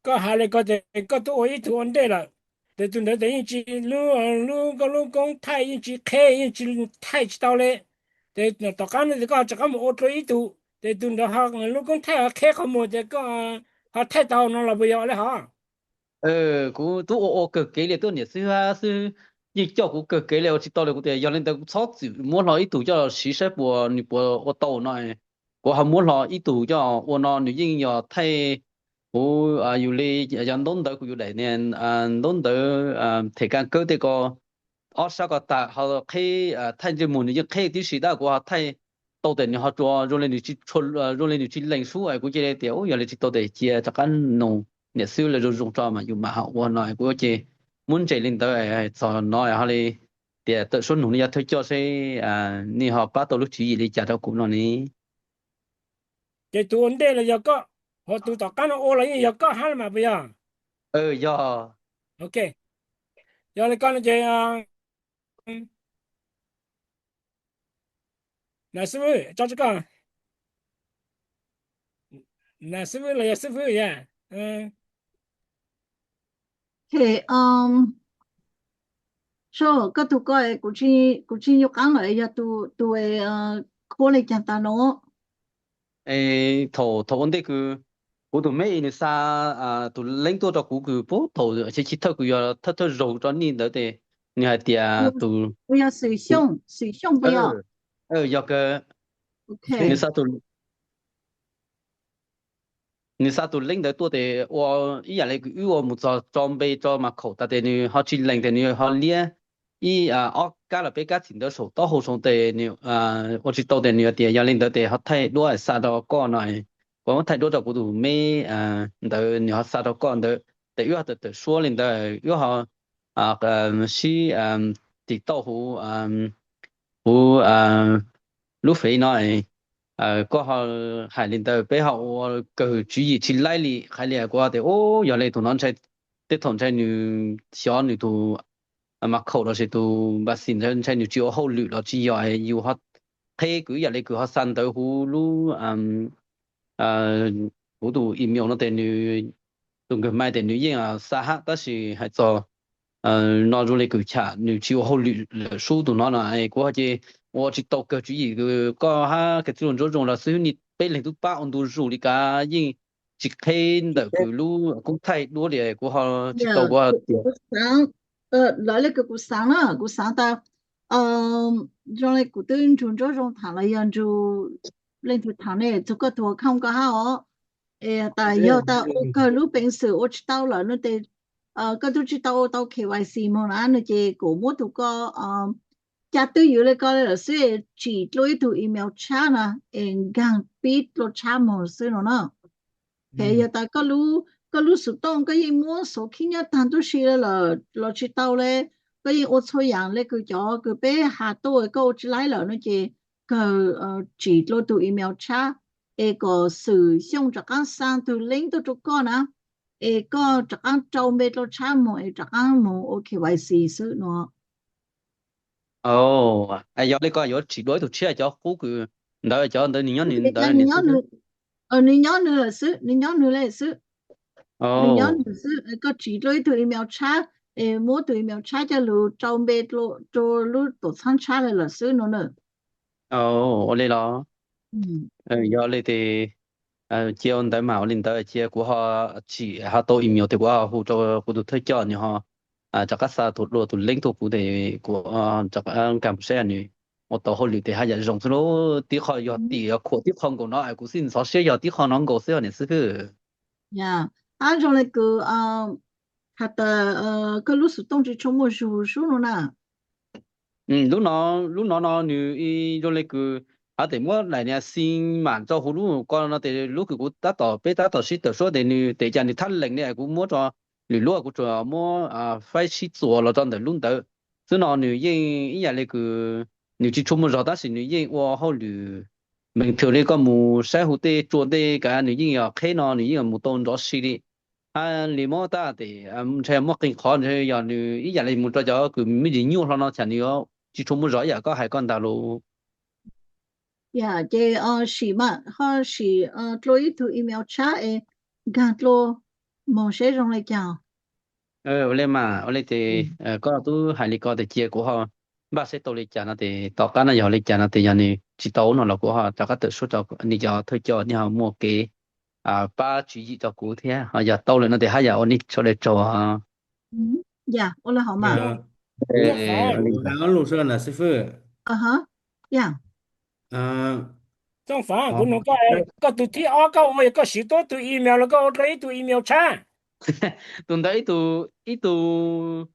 koj has li ko tes koj twb ua ib tug ua ntej lawm, tes tus ntawd tes yeej tsis, lub, lub, koj lub koob thaij yeej tsis qheb yeej tsis thaij tsis tau li, tes tom qab no tes koj rov qab mus ua dua ib tug tes tus ntawd ho lub koob thaij ho qheb qhov muag tes koj ho thaij tau no los puas yog li hos? Kuv twb ua ua kawg kev li, twb niam xib hwb xwb yeej coj kuv kawg kev li ua tsis tau li. Kuv tias yog li ntawd kuv txhob txwm muab hlo ib tug coj los siv saib puas nws puas ua tau no. Kuv ho muab hlo ib tug coj ua no nws yeej yog thaij kuv yus li cov ntaub ntawv kuv yus daim niag ntaub ntawv them kas kawb tej ko ob sab ko tag ho qheb thaij ntsej muag nws yeej qheb tib si tab kuv ho thaij tau tes nws ho tsuas zoo li nws tsis, zoo li nws tsis lees sub es kuv cia li tias yog li tsis tau tes cia rov qab nug niam xib hwb lawv zoo zoo tso mas yus mam ho ua no. Kuv ces muab ntses li ntawd txog no ho li tias tawm suab nug nej cov thawj coj seb nej ho pab tau lub tswv yim li cas rau kuv no ne. Ces tus ua ntej los yog koj, ho tus tom qab no ua los yeej yog koj hab los mas puas yog? Yog. Ok, yog li ko no ces nam xib hwb, tso rau koj. Nam xib hwb los yog xib hwb yog? Koj tus ko kuv tsis nco qab lawm, yog tus khuab li cas tas no? Thaum, thaum ua ntej kws Kuv tus me nws xa tus link tuaj rau kuv kws puag thaum chiv thawj kws yog thawj thawj zaug rau nej ntawd tes nws hais tias tus, yog Xwm Xyooj, Xwm Xyooj puas yog? Yog kawg. Nws xa tus, nws xa tus link ntawd tuaj tes ua ib yam li kws wb ua mus txog tso npe tso mas khaum tas tes nws ho tsis lees tes nws ho liab ib ob kab los peb kab txim ntawd saum taub hau saum tes nws ua tsis tau tes nws tias yog li ntawd tes ho thaij duab xa rau koj no. Kuv muab thaij duab rau kuv tus me ntawd nws ho xa rau koj ntawd tes wb ho tawm tawm suab li ntawd wb ho sib tim tauj huv, huv lub fev no, koj ho hais li ntawd peb ho ua kawg tswv yim tsis laib li. Hais li kuv tias u, yog li tus no ntshai, tej thaum ntshai nws xyov nws tus mas khaum los sis tus npa xis ntawd ntshai nws tsis ua hauj lwm los tsis yog, yus ho qheb kws ib yam li kws ho xa ntawv huv lub, huv tus email no tes nws, tus nkawg mai tes nws yeej xa hab tab sis hais txog no zoo li kws cham nws tsis ua hauj lwm lawm sub tus no no kuv ho ces ua tsis tau kawg tswv yim kws koj hab kws txwj laug Ntsuab Zoo los xwb, peb leeg twb pab ua ntu zus li kav yeej tsis qheb ntawm kws lub koob thaij duab li kuv ho tsis tau ua tias lawv li kws kuv xaav na, kuv xaav tas zoo li kuv twb nrug Ntsuab Zoo tham los yog nrug leej twg tham ne, txug koj tug account koj hab os. Es tas yog tas ua kawg lub peev xwm ua tsis tau lawm no tes koj twb tsis tau ua tau K Y C moog na no ces kuv muab tug koj caj twb yuav li koj li lawm xwb, tsim dlua ib tug email tshab na es nkaag pib dlua tshab moog xwb no na. Yog tas koj lub xov tooj koj yeej muab xov khib nyob taag tub si lawm los tsis tau le, koj yeej ua txhua yaam le kws cov kws peb has tuaj koj ua tsis laib lawm no ces kawg tsim dlua tug email tshab es kom Xwm Xyooj rov qaab xa tug link tuaj rau koj na, es koj rov qaab rau npe dlua tshab moog es rov qaab moog ua K Y C xwb no. Yog li koj yuav tsim dlua ib tug tshiab cov qub kws ntawd, cov ntawd nws nyob nws ntawd. Nws nyob nws lawm xwb, nws nyob nws le xwb. Nws nyob nws xwb, koj tsim dlua ib tug email tshab es muab tug email tshab coj lug rau npe rua lub tuam txhab tshab le lawm xwb no na. Ua li los? Yog li tes cia ua ntawd mas ua li ntawd cia kuv ho tsim ho tau email tes kuv ho hu rau kuv tus thawj coj nws ho rov qab xa tus dlua tus link tuaj kuv tes kuv rov qab nkag mus saib nws ua tau hauj lwm tes haj yam zoo xwb lauj. Tib qho yog tim khuam tib qho nkaus no es kuv xij ntxhov siab yog tib qho no nkaus xwb niam xib hwb. Ab zoo le kws has tas koj lub xov tooj tsis tshua muaj zug sub no na. Lub no, lub no no nws zoo le kws hab tes muab daim niag xi mam rau huv lub ko no tes lub kws kuv tab tom, peb tab tom sib tawm suab tes nws tes cas nws thab lees li kuv muab rau lwm lub kuv tsuas muab faib sib txuas los rau ntawm lub ntawd xwb no nws yeej ib yam li kws nws tsis tshua muaj zog tab sis nws yeej ua hauj lwm mees thwm li koj mus saib hu tej tsua tej kav nws yeej yog qheb no nws yeej mus tau nrov si li. Hab li muab tab tes ntshai muaj qee qhov ntshai yog nws ib yam li mus rau cov kws me ntsis nyuaj hlo no tsam nws tsis tshua muaj zog ib yam koj hais koj ntag lauj. Yog ces sim mas ho sim dlua ib tug email tshab es nkag dlua moog seb zoo le caag. Ua li mas ua li tes koj tub hais li ko tes cia kuv ho npaj seb tau li cas no tes tom qab no yog li cas no tes yog nws tsis tau no los kuv ho rov qab tawm suab rau nej cov thawj coj nej ho muaj kev pab tswv yim rau kuv thiab ho yog tau lawm no tes haj yam ua nej sawv daws tsaug. Yog ua li hov mas. Xoo Fav, kuv nug koj, koj tus thib ob koj ua yog koj siv tuab tug email los koj ua rau ib tug email tshab? Tus ntawd ib tug, ib tug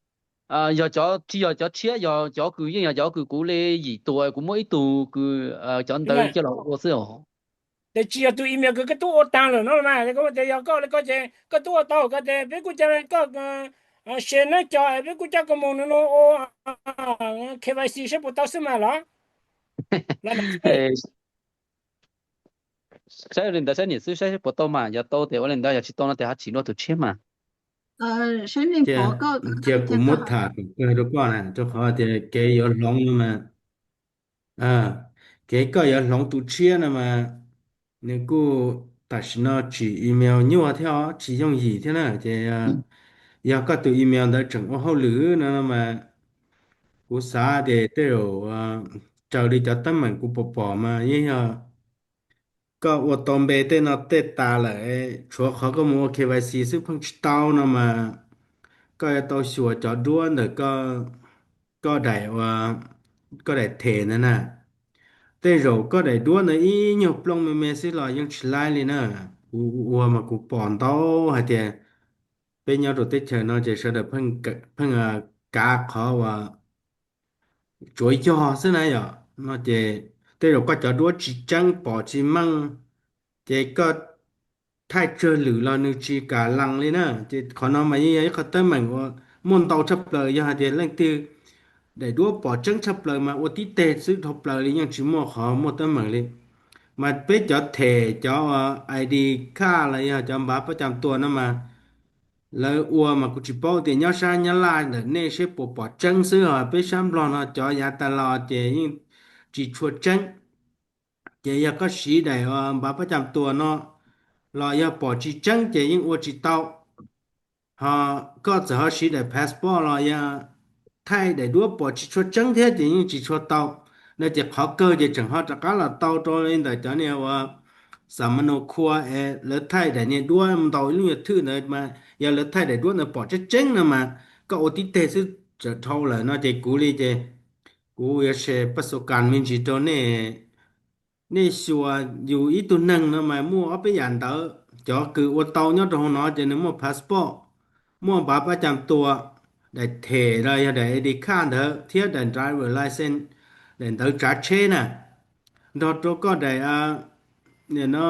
yog cov, tsis yog cov tshiab, yog cov kws yeej yog cov kws kuv li yim tug, kuv muab ib tug kws cov ntawd coj los ua xwb os. Tes tsis yog tus email kws koj tub ua taag lawm no mas, koj tes yog koj li koj ces koj tub ua tau koj tes peb kuj coj koj se nab co peb kuj coj koj moog no ua K Y C saib puas tau xwb mas los. Saib li ntawd saib niam xwb saib puas tau mas, yog tau tes ua li ntawd, yog tsis tau no tes ho tsim dua tus tshiab mas. Cia kuv muab tham rau koj na, rau qhov tias kev yuav hloov no mas, kev koj yuav hloov tus tshiab no mas, nws kuj tam sim no tsim email nyuaj thiab os, tsis yooj yim thiab na. Ces yog koj tus email ntawd tseem ua hauj lwm no mas, kuv xav tias tej zaum raws li cov teeb meem kuv pom pom mas yeej yog koj ua tau npe tej no tej tas lawm, tshuav qhov koj mus ua K Y C xwb pheej tsis tau no mas, koj yuav tau xyuas cov duab ntawm koj, koj daim, koj daim them ntawd na. Tej zaum koj daim duab ntawd ib nyuag plooj me me xwb los yeej tsis laib li na. Kuv ua mas kuv pom ntau hais tias peb nyob rau teb chaws no ces sawv daws pheej, pheej kav qhov uas tsuav yog xwb na yom. No ces tej zaum koj cov duab tsis tseeb pom tsis meej, ces koj thaij tsawg lwm los nws tsis kam lees li na. Ces qhov no mas yeej yog ib qho teeb meem uas muaj ntau tshaj plaws. Yog hais tias leej twg daim duab pom tseeb tshaj plaws mas ua tib teg xwb dhau plaws li yeej tsis muaj qhov muaj teeb meem li. Mas peb cov them cov ID card los yog cov npav pab cam tua no mas lawv ua mas kuv tsis paub tias nyob sab Nyab Laj ntawm nej seb puas pom tseeb xwb os. Peb sab Nplog no cov yav tas los ces yeej tsis tshua tseeb. Ces yog koj siv daim npav pab cam tua no los yog pom tsis tseeb ces yeej ua tsis tau. Ho koj txawm ho siv daim passport los yog thaij daim duab pom tsis tshua tseeb thiab ces yeej tsis tshua tau. No ces qhov kawg ces tseem ho rov qab los tau rau li ntawm cov niag uas xam ma nus khua es lawv thaij daim niag duab ntau ib lub nyuag thwj ntawd mas yog lawv thaij daim duab ntawd pom tseeb tseeb no mas koj ua tib teg xwb txawm dhau lawm no ces kuv li ces kuv yuav share paj xu kas me ntsis rau nej. Nej xyuas yus ib tug neeg no mas muaj ob peb yam ntawd. Cov kws ua tau nyob rau hauv no ces nws muaj passport, muaj npav pab cam tua, daim them los yog daim ID card ntawd thiab daim driver license, daim ntawv tsav tsheb na, nrog rau koj daim, no,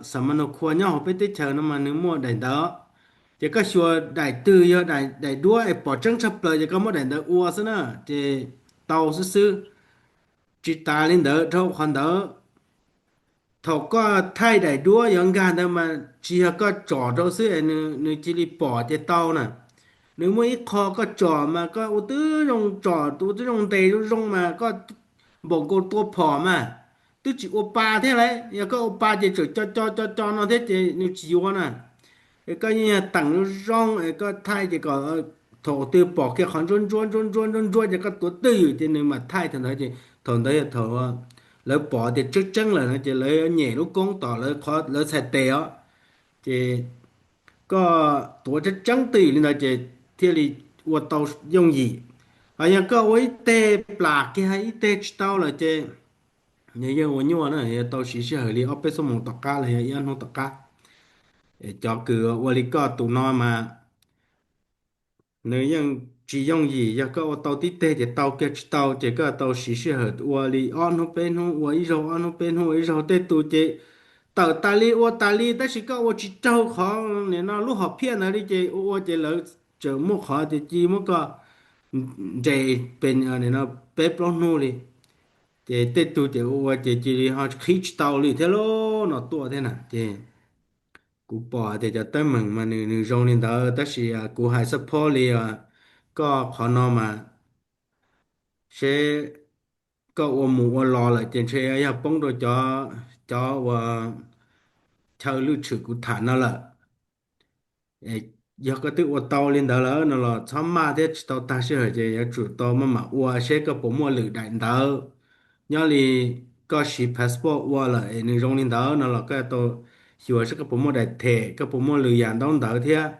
xam ma nus khua nyob hauv peb teb chaws no mas nws muaj daim ntawd. Ces koj xyuas daim twg yog daim duab es pom tseeb tshaj plaws ces koj muab daim ntawd ua xwb na, ces tau xwb xwb. Tsis tas li ntawd, dhau qhov ntawd, thaum koj thaij daim duab yuav nkag ntawd mas tsis yog koj tsom rau xwb es nws cia li pom ces tau na. Nws muaj ib qho koj tsom mas koj ua twb zoo tsom, ua twb zoo ntes zoo zoo mas koj npaum nkaus tua phom mas twb tsis ua pa thiab lauj. Yog koj ua pa ces tseem co co co co no thiab ces nws tsis yuav na. Es koj yeej yog teem zoo zoo es koj thaij ces kom thaum twg pom kiag qhov ntsuab ntsuab ntsuab ntsuab ntsuab ntsuab ces koj tuav twj ywm ces nws mam thaij thaum ntawd ces thaum ntawd yog thaum lawv pom tias tseeb tseeb lawm no ces lawv nyem lub koob tom lawv txhais tes os. Ces koj tuav tseeb tseeb twj ywm li ntawd ces thiaj li ua tau yooj yim. Ho yog koj ua ib teg plam kiag ib teg tsis tau lawm ces nws yeej ua nyuaj na, yuav tau siv sij hawm li ob peb xuab moos tom qab los yog ib ob hnub tom qab. Cov kws ua li koj tus no mas nws yeej tsis yooj yim, yog koj ua tau tib teg ces tau, koj tsis tau ces koj tau siv sij hawm ua li ob hnub peb hnub, ua ib zaug ob hnub peb hnub, ua ib zaug. Tej tus ces tawm tas li ua tas li tab sis koj ua tsis raug qhov nim no lub hom phiaj ntawd li ces ua ua ces lawv tseem muaj qhov tias cia muab koj nres pes, nim no peb plaub hnub li. Ces tej tug ces ua ua ces cia li ho qhib tsis tau li thiab lauj no tuaj thiab na. Ces kuv pom tias cov teeb meem mas nws nws zoo li ntawd tab sis kuv hais support li koj qhov no mas seb koj ua mus ua los lawm ces ntshe yog poob rau cov, cov uas chaw lwj tshwm kuv tham no lawm. Yog koj twb ua tau li ntawd lawm no los txhob maj thiab, tsis tau tag sij hawm ces yuav tsum tau maj mam ua seb koj puas muaj lwm daim ntawv. Nyob li koj siv passport ua lawm es nws zoo li ntawd no los koj tau xyuas seb koj puas muaj daim them, koj puas muaj lwm yam ntaub ntawv thiab.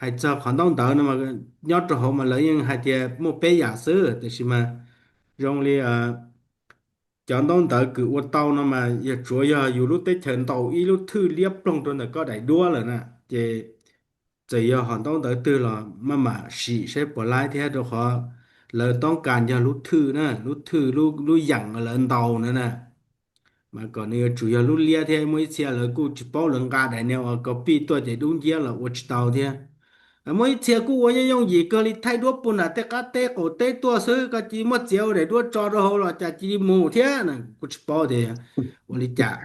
Hais txog qhov ntaub ntawv no mas nyob rau hauv mas lawv yeej hais tias muaj peb yam xwb, tiam sis mas zoo li cov ntaub ntawv kws ua tau no mas yog tsuav yog yus lub teb chaws ntaus ib lub thwj liab ploog rau ntawm koj daim duab lawm na, ces txawm yog hom ntaub ntawv twg los maj mam sim seb puas laib thiab, rau qhov lawv toob kas yog lub thwj na, lub thwj, lub yeem lawv ntaus na na. Mas kom nws yuav tsum yog lub liab thiab, muaj ib txhia lawv kuj tsis paub, lawv nqa daim niag uas copy tuaj ces dub nciab los ua tsis tau thiab. Muaj ib txhia kuj ua yooj yooj yim kawg li, thaij duab puag nram tej qab teb qaum teb tuaj xwb, koj cia li muab txiav ua daim duab tso rau hauv los cas cia li mus thiab na, kuj tsis paub tias ua li cas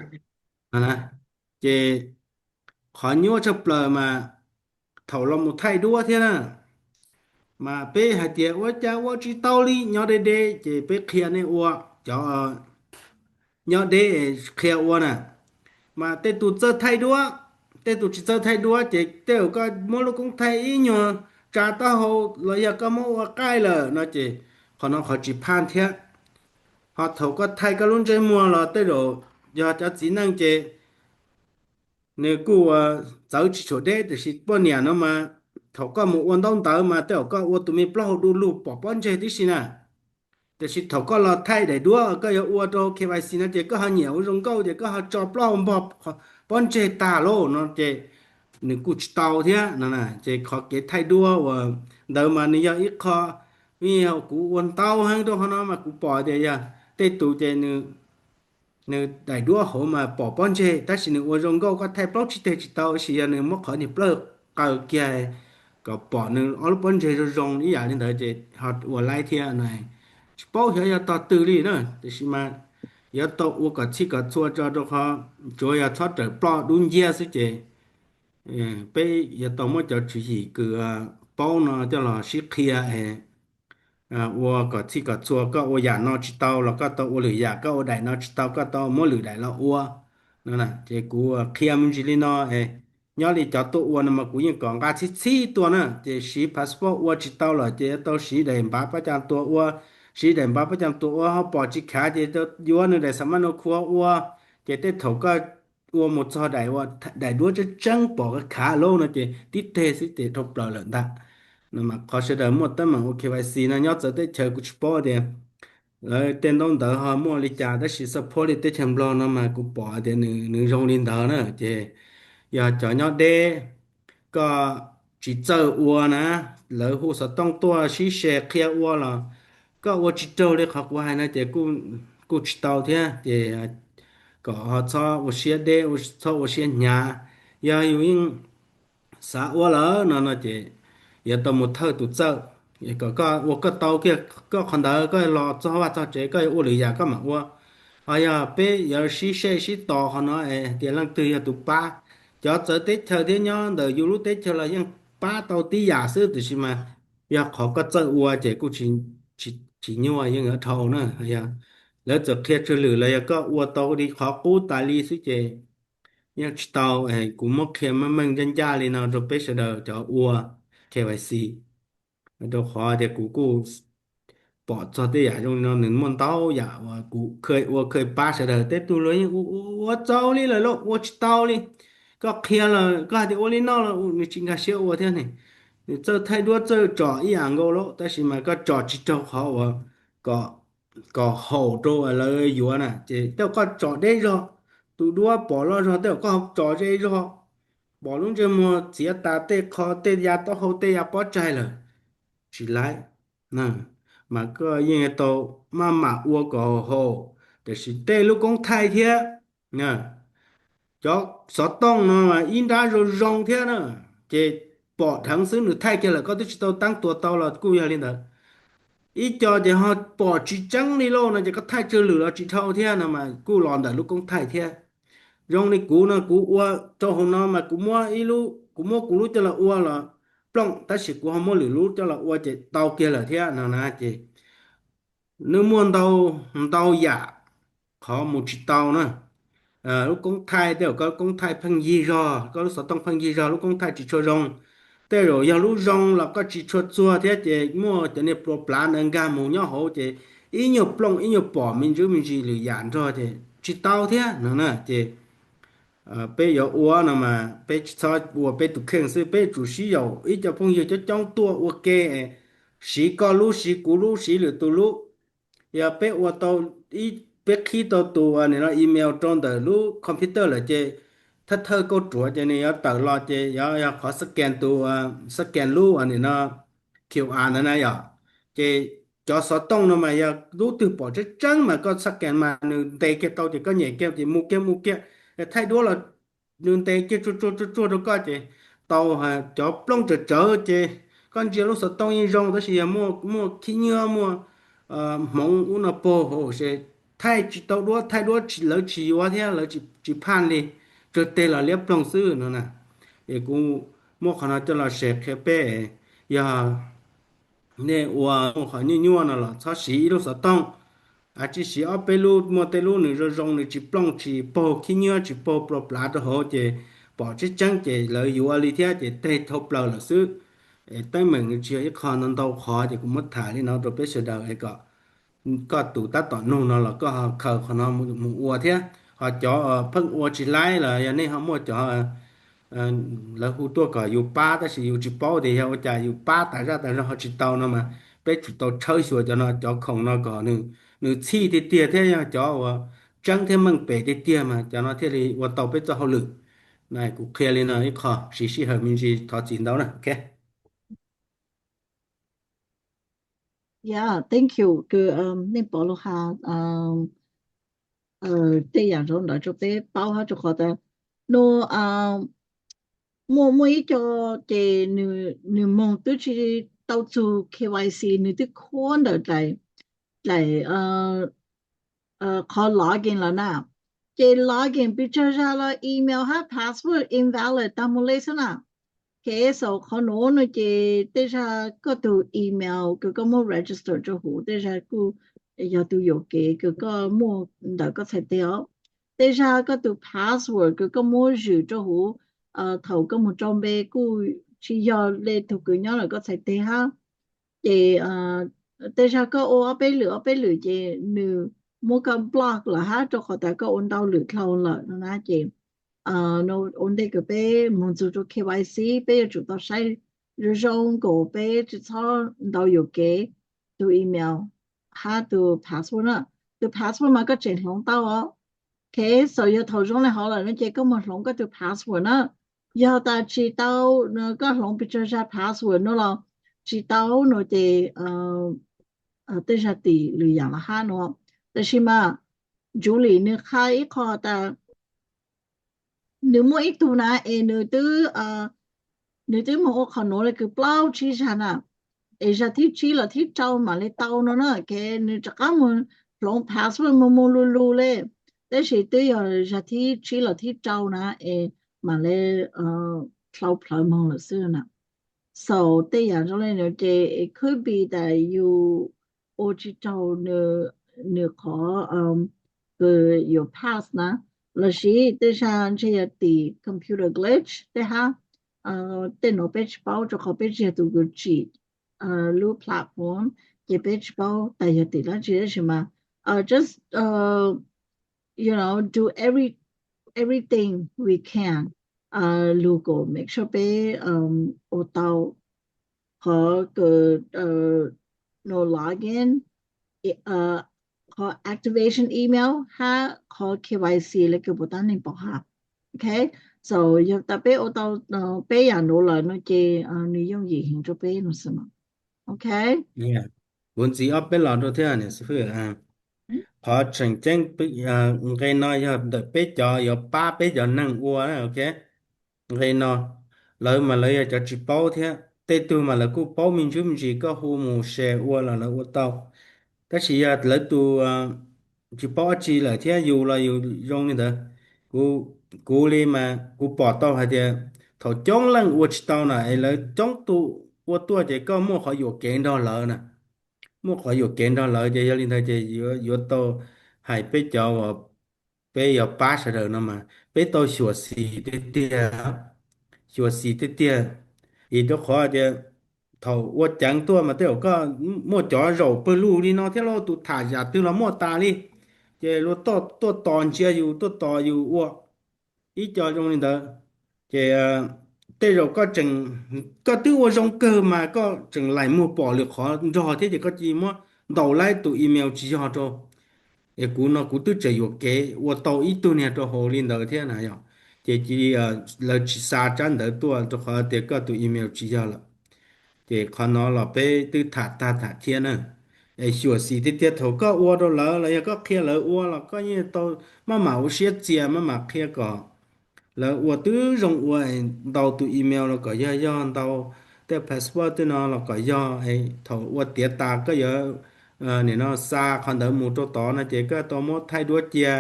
na. Ces qhov nyuaj tshaj plaws mas thaum los mus thaij duab thiab na, mas peb hais tias ua cas ua tsis tau li, nyob deb deb ces peb qhia nej ua, cov nyob deb qhia ua na. Mas tej tus txawj thaij duab, tej tus tsis txawj thaij duab ces tej zaum koj muab lub koob thaij ib nyuag tsa taub hau los yog koj muab ua qaij lawm no ces qhov no qhov tsis phaj thiab. Ho thaum koj thaij koj lub ntsej muag los tej zaum yog cov txiv neej ces nws kuj ua txawv tsis tshua deb, tiam sis poj niam no mas thaum koj mus ua ntaub ntawv mas tej zaum koj ua tus me plaub hau du lug pom pob ntseg tib si na. Tiam sis thaum koj los thaij daim duab koj yuav ua rau K Y C no ces koj ho nyiam ua zoo nkauj ces koj ho tso plaub hau npog pob ntseg tag lauj no ces nws kuj tsis tau thiab no. Ces qhov kev thaij duab uas ntawd mas nws yog ib qho, kuv ua ntau heev rau qhov no mas kuv pom tias yog tej tus ces nws daim duab hauv mas pom pob ntseg tab sis nws ua zoo nkauj koj thaij plaub tsib teg tsis tau, tab sis yog nws muab qhov niag plawg qaws kiag kom pom nws ob lub pob ntseg zoo zoo ib yam li ntawd ces ho ua laib thiab na. Tsis paub xyov yog tog twg li na, tiam sis mas yuav tau ua kom txhij kom txhua tso rau qhov tsuav yog txhob rawm ploj dub nciab xwb ces peb yuav tau muab cov tswv yim kws paub no coj los sib qhia es ua kom txhij kom txhua, koj ua yam no tsis tau los koj tau ua lwm yam, koj ua daim no tsis tau koj tau muab lwm daim los ua no. Ces kuv qhia me ntsis li no es nyob li cov tuaj ua no mas kuv yeej kom nqa txhib txhib tuaj na, ces siv passport ua tsis tau lawm ces yuav tau siv daim npav pab cam tuam ua, siv daim npav pab cam tuam ua ho pom tsis khav ces yuav nws daim xam maj no khua ua, ces tej thaum koj ua mus txog daim, daim duab tseeb tseeb pom khav lawm no ces tib teg xwb ces dhau plaws lawm ntag. No mas qhov sawv daws muaj teeb meem ua K Y C no nyob txawv teb chaws kuv tsis paub tias lawv tej ntaub ntawv ho muaj li cas tab sis xab phob li teb chaws Nplog no mas kuv pom tias nws zoo li ntawd na ces yog cov nyob deb koj tsis txawj ua na, lawv hu xov tooj tuaj sib se qhia ua los koj ua tsis raug li qhov kuv hais no ces kuj tsis tau thiab ces kom ho txhob ua siab deb, txhob ua siab hnyav. Yog yus yeej xav ua lawm no no ces yuav tau mus thawj tus txawj kom koj ua koj tau kiag koj qhov ntawd, koj los txog vaj txog tsev koj yuav ua lwm yam koj mam ua. Ho yog peb yuav sib sej sib tos qhov no es tias leej twg yog tus pab, cov txawv teb chaws thiab nyob ntawm yus lub teb chaws los yeej pab tau tib yam xwb, tiam sis mas yog qhov koj txawj ua ces kuj tsis nyuaj, yeej yuav dhau na. Lawv txawm qhia tsawg lwm los yog koj ua tau li qhov qub tas li xwb ces yeej tsis tau. Kuv muab qhia meej meej ncaj ncaj li no rau peb sawv daws cov ua K Y C, rau qhov tias kuv kuj pom txog tej yam zoo li no nws muaj ntau yam uas kuv kha ua kha pab sawv daws tej tug luag yeej ua txaus li lawm lauj, ua tsis tau li. Koj qhia los koj hais tias ua li no los nws tsis nkag siab ua thiab ne. Nws txawj thaij duab txawj tsom ib yam nkaus lauj, tab sis mas koj tsom tsis raug qhov uas kom haum rau lawv yuav na. Ces tej zaum koj tsom deb zog, tus duab pom loj zog, tej zaum koj tsom ze zog, pom lub ntsej muag txiav tas tej qho tej ya taub hau tej ya pob tsaig lawm, tsis laib. Mas koj yeej tau maj mam ua kom haum, tiam sis tej lub koob thaij thiab cov xov tooj no ib nrab zoo zoo thiab na, ces pom dheev xwb nws thaij kiag lawm koj twb tsis tau teeb tua tau los kuj yog li ntawd. Ib co ces ho pom tsis tseeb li lauj no ces koj thaij tsawg lwm los tsis dhau thiab no mas kuj los ntawm lub koob thaij thiab. Zoo li kuv no kuv ua rau hauv no mas kuv muab ib lub, kuv muab kuv lub coj los ua los plooj, tab sis kuv ho muab lwm lub coj los ua ces tau kiag lawm thiab no na. Ces nws muaj ntau, ntau yam qhov mus tsis tau na. Lub koob thaij tej zaum koj lub koob thaij pheej yig zog, koj lub xov tooj pheej yig zog, lub koob thaij tsis tshua zoo. Tej zaum yog lub zoo los koj tsis tshua txuag thiab ces muaj cov niag plua plav ntawd nkag mus nyob hauv ces ib nyuag plooj ib nyuag pom me ntsis me ntsis lwm yam nrog ces tsis tau thiab no na. Ces peb yuav ua no mas peb tsis txhob ua peb tus kheej xwb, peb yuav tsum sib yaum ib co phooj ywg coob coob tuaj ua ke, siv koj lub siv kuv lub siv lwm tus lub. Yog peb ua tau, peb qhib tau tus nim no email rau ntawm lub computer lawm ces thawj thawj kauj ruam ces nws yuav tawm los ces yog qhov scan tus, scan lub nim no Q R ntawd na yom. Ces cov xov tooj no mas yog lub twg pom tseeb tseeb mas koj scan mas nws ntes kiag tau ces koj nyem kiag ces mus kiag mus kiag. Thaij duab los nws ntes kiag tsuag tsuag tsuag tsuag rau koj ces tau. Cov plooj tsawv tsawv ces koj ntsia lub xov tooj yeej zoo tab sis yog muaj khib nyiab muaj hmoov ub no pag hauv ces thaij tsis tau duab, thaij duab lawv tsis yuav thiab lawv tsis phaj li, tsawg teg los liab ploog xwb no na. Es kuv muab qhov no coj los share qhia peb, yog nej ua muaj qhov nyuaj nyuaj no los txhob siv ib lub xov tooj, tsis siv ob peb lub, muaj tej lub nws zoo zoo nws tsis plooj tsis paug khib nyiab tsis paug plua plav rau hauv ces pom tseeb tseeb ces lawv yuav li thiab ces teg dhau plaws lawm xwb. Teeb meem nws tsis yog ib qho no ntau qhov ces kuv muab tham li no rau peb sawv daws kom koj tus tab tom nug no los koj khaws qhov no mus ua thiab. ho cov pheej ua tsis laib los yog nej ho muaj cov lawv hu tuaj kom yus pab tab sis yus tsis paub tias yog ua cas yus pab tas zaj tas zog ho tsis tau no mas peb tsum tau tshawb xyuas cov no, cov khoom no kom nws txhij tiag tiag thiab yog cov uas tseeb thiab meej pem tiag tiag mas cov no thiaj li ua tau peb txoj hauj lwm. Na kuv qhia li no ib qho, siv sij hawm me ntsis thov txim ntau na, ok. Yeah, thank you. Kws nej pov lug has tej yam zoo ntawd rau peb paub hab, rau qhov tas no muaj muaj ib co ces nws moog twb tsis tau txug K Y C, nws twb khuab ntawm dlaim qhov login lawm na. Ces login pes tsawg zag los email hab password invalid tag mus le xwb na. Ces xaus qhov nuav no ces tej zag koj tug email kws koj muab register rau huv tej zag kuj yog tug yuam kev kws koj muaj ntawm koj txhais teg os. Tej zag koj tug password kws koj muab zwm rau huv thaum koj moog rau npe kuj tsis yog le tug kws nyob ntawm koj txhais teg hab. Ces tej zag koj ua ob peb lwm ob peb lwm ces nws muab koj block lawm hab, rau qhov tas koj ua ntau lwm dlhau lawm no na. Ces ua ntej kws peb moog txug rau K Y C peb yuav tsum tau saib zoo zoo kom peb tsis txhob ntau yuam kev tug email hab tug password na. Tug password mas koj tseem hloov tau os. Ok, so yog thaum zoo le hov lawm no ces koj moog hloov koj tug password na. Yog tas tsis tau, koj hloov pes tsawg zag password no los tsis tau no ces tej zag tim lwm yaam los hab no. Tab sis mas Julie nws qha ib qho tas nws muaj ib tug na es nws twb, nws twb moog ua qhov nuav le kws plaub tsib zag na, es zag thib tsib los thib rau mam le tau no na. Ok, nws rov qab moog hloov password moog moog lug lug le, tab sis twb yog zag thib tsib los thib rau na es mam le dlhau plhawv moog lawm xwb na. So tej yam zoo le nuav ces it could be tas yus ua tsis raug nws qhov kws yuav pass na, lossis tej zag ntshe yog tim computer glitch tej hab. Tej nuav peb tsis paub rau qhov peb tsis yog tus kws tsim lub platform, ces peb tsis paub tas yog tim dlaab tsi, tab sis mas just you know do every everything we can lug kom make sure peb ua tau qhov kws no login, qhov activation email hab qhov K Y C le kws puas tab neeg pom hab. Ok, so yog tas peb ua tau peb yam nuav lawm no ces nws yooj yim heev rau peb no xwb no. Ok, kuv ntxiv ob peb los rau thiab niam xib fwb. Qhov tseem ceeb nqe no yog ntawm peb cov yuav pab peb cov neeg ua, ok. Nqe no lawv mas lawv yog cov tsis paub thiab, tej tug mas lawv kuj paub me ntsis me ntsis, koj hu mus share ua los lawv ua tau. Tab sis yog lawv tus tsis paub dab tsi lawm thiab yus los yus zoo li ntawd. Kuv, kuv li mas kuv pom tau hais tias thaum coob leej ua tsis tau na es lawv coob tus ua tuaj ces koj muaj qhov yuam kev nrog lawv na. Muaj qhov yuam kev nrog lawv ces yog li ntawd ces yuav tau hais peb cov uas peb yuav pab sawv daws no mas peb tau xyuam xim tiag tiag, xyuam xim tiag tiag. Vim rau qhov tias thaum ua ceev tuaj mas tej zaum koj muaj cov zaum pawg lug li no thiab lauj, tus tham yam twg los muaj tas li, ces luag tuaj tos ntsia yus, tuaj tos yus ua ib co zoo li ntawd. Ces tej zaum koj tseem, koj twb ua zoo kawg mas koj tseem laim muag pom lwm qhov nrog thiab ces koj cia li muab ntaus laib tus email tsis yog rau. Es kuv no kuv twb tseem yuam kev ua tau ib tug niag rau hauv li ntawd thiab na yom. Ces cia li lawv tsis xa tsab ntawv tuaj rau qhov tias koj tus email tsis yog lawm. Ces qhov no los peb twb tham tag tham thiab na. Es xyuam xim tiag tiag thaum koj ua rau lawv los yog koj qhia lawv ua los koj yeej tau maj mam ua siab txias maj mam qhia kom lawv ua twb zoo ua, ntaus tus email los kom yog yog, ntaus tej password tej no los kom yog. Thaum ua tiav tas koj yuav nim no xa qhov ntawd mus rau tod no ces koj tau muab thaij duab cia.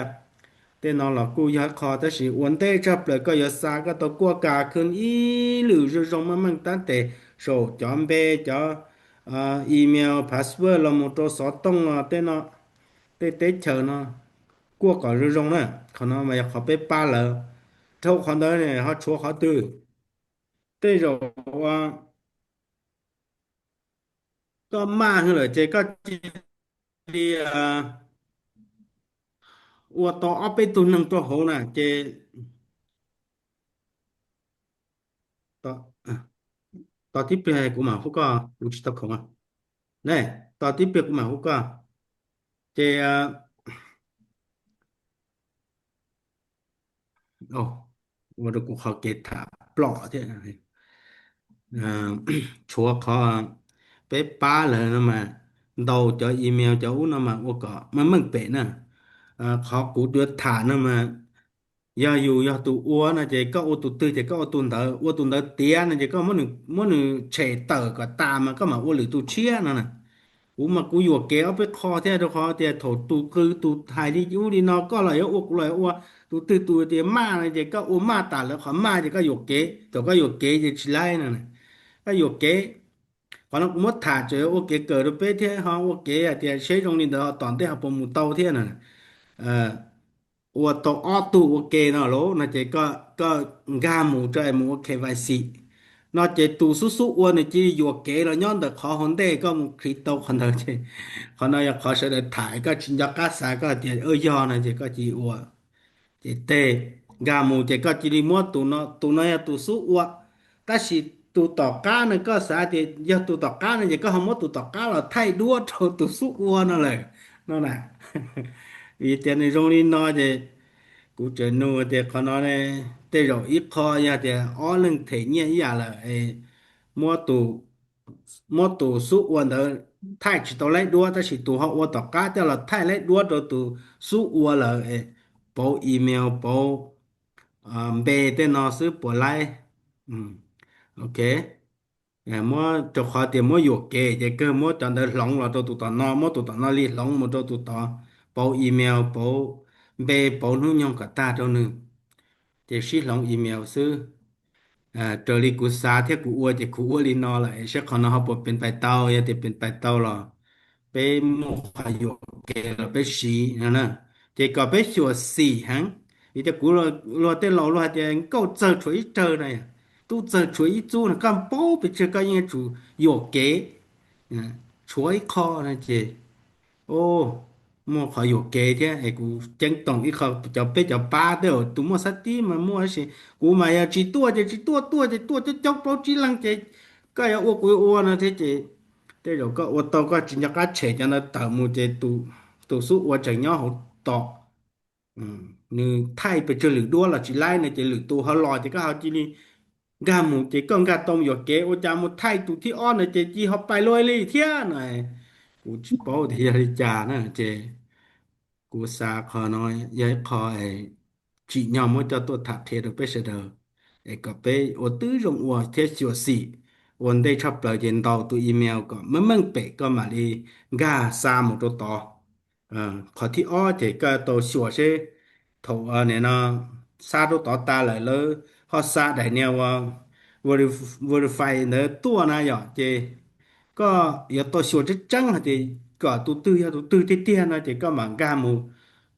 Tej no los kuj yog ib qho, tab sis ua ntej tshaj plaws koj yuav xa koj tau kuaj kas khw ib lwm zoo zoo meej meej tab tes saum cov npe, cov email, password los mus rau xov tooj tej no, tej teb chaws no, kuaj kom zoo zoo na. Qhov no mas yog qhov peb pab lawv. Dhau qhov ntawd ho tshuav qhov twg? Tej zaum ua koj maj hwv lawm ces koj cia li ua tau ob peb tug neeg rau hauv na ces tos, tos tib pliag kuv mam hu koj, kuv tsis tau khoom. Ne, tos tib pliag kuv mam hu koj. Ces ua rau kuv qhov kev tham plom thiab. Tshuav qhov peb pab lawm no mas, ntaus cov email cov ub no mas ua kom meej meej pem na. Qhov kuv yuav tham no mas, yog yus yog tus ua no ces koj ua tus twg ces koj ua tus ntawd, ua tus ntawd tiav no ces koj muab nws tshem tawm kom tas mas koj mam ua lwm tus tshiab no na. Kuv mas kuv yuam kev ob peb qho thiab, rau qhov tias thaum tus qw tus hais li ub li no koj los yuav ua kuv los yuav ua, tus twg tus tias maj no ces koj ua maj tas lawv qhov maj ces koj yuam kev, thaum koj yuam kev ces tsis laib no. Koj yuam kev. Qhov no kuv muab tham tseem yuav ua kev kawm rau peb thiab ho ua kev hais tias seb zoo li ntawd ho tom ntej ho puas mus tau thiab na. Ua tau ob tug ua ke no lauj no ces koj nkag mus tso es mus ua K Y C no ces tus xub xub ua nws cia li yuam kev los nyob ntawm qhov hauv ntej koj mus click tau qhov ntawd ces qhov no yog qhov sawv daws tham koj tsis nco qab xav koj tias yog no ces koj cia li ua. Ces tej nkag mus ces koj cia li muab tus no, tus no yog tus xub ua, tab sis tus tom qab no koj xav tias yog tus tom qab no ces koj ho muab tus tom qab los thaij duab rau tus xub ua no lawm no na. Vim tias nws zoo li no ces kuv tseem nug tias qhov no ne, tej zaum ib qho yog tias ob leeg them nyiaj ib yam lawm es muab tus, muab tus xub ua ntawd thaij tsis tau laib duab tab sis tus ho ua tom qab coj los thaij laib duab rau tus xub ua lawm es pauv email pauv npe tej no xwb puas laib? Ok, muab rau qhov tias muab yuam kev ces kawg muab cov ntawd hloov los rau tus tom no, muab tus tom no li hloov mus rau tus tod, pauv email pauv npe pauv hnub nyoog kom tag rau nws, ces sib hloov email xwb. Raws li kuv xav thiab kuv ua ces kuv ua li no lawm, saib qhov no ho puas pes pais tau, yog tias pes pais tau los peb muaj qhov yuam kev los peb siv no na. Ces kom peb xyuam xim heev, vim tias kuv luag tej laus luag hais tias nkauj txawg tshuav ib rawg na, tub txawg tshuav ib txub no, koj paub pes tsawg koj yeej yuam tsum yuam kev tshuav ib qho no ces muaj qhov yuam kev thiab es kuv ceeb toom ib qho cov peb cov pab tej zaum tus muaj xab tib mas muaj tab sis kuv mas yog tsis tuaj ces tsis tuaj, tuaj ces tuaj coob coob plaub tsib leeg ces koj yuav ua kuv yuav ua no thiab ces tej zaum koj ua tau koj tsis nco qab tshem cov ntawd tawm mus ces tus xub ua tseem nyob hauv tom, nws thaij pes tsawg lwm duab los tsis laib no ces lwm tus ho los ces koj ho cia li nkag mus ces koj nkag tau yuam kev ua cas mus thaij tus thib ob no ces cia ho pais luag li thiab no. Kuv tsis paub tias yog li cas na ces kuv xav qhov no yog ib qho tsim nyog muab coj tuaj tham qhia rau peb sawv daws es kom peb ua tib zoo ua thiab xyuam xim ua ntej tshaj plaws ces ntaus tus email kom meej meej pem koj mam li nkag xa mus rau tod. Qhov thib ob ces koj tau xyuas seb thaum nim no xa rau tod tas lawm lawv ho xa daim niag ua verify ntawd tuaj na yom ces koj yuav tau xyuas tseeb tseeb hais tias kom tus twg yog tus twg tiag tiag no ces koj mam nkag mus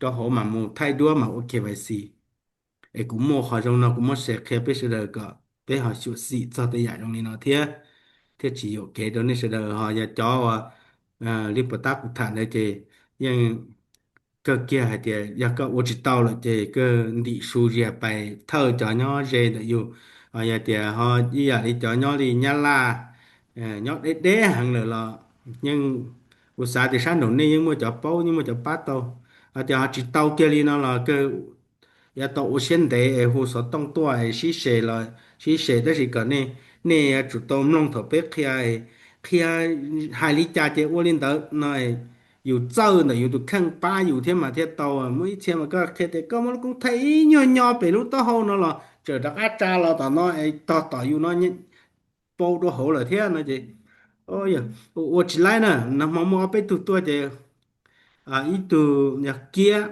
rau hauv mam mus thaij duab mam ua K Y C. Es kuv muaj qhov zoo no kuv muab share qhia peb sawv daws kom peb ho xyuam xim txog tej yam zoo li no thiab, thiaj tsis yuam kev rau nej sawv daws. Ho yog cov uas li puas tab kuv tham ntawd ces yeej kawg kiag hais tias yog koj ua tsis tau lawm ces kawg ntim su zias pais thawj cov nyob ze ntawm yus. Ho yog tias ho ib yam li cov nyob li Nyab Laj, nyob deb deb heev lawm los yeej, kuv xav tias sab nraum nej yeej muaj cov paub yeej muaj cov pab tau. Ho tias ho tsis tau kiag li no los kawg yuav tau ua siab ntev es hu xov tooj tuaj es sib se los sib se tab sis kom nej, nej yuav tsum tau mloog thaum peb qhia, qhia hais li cas ces ua li ntawd no. Yus txawj ntawm yus tus kheej pab yus thiab mas thiaj tau. Muaj ib txhia mas koj qhia tias koj muab lub koob thaij ib nyuag nyo pem lub taub hau no los tseem rov qab tsa los tom no es tog tom yus no pau rau hauv lawm thiab no ces ua tsis laib na. Nag hmo muaj ob peb tug tuaj ces ib tug yog Kiab,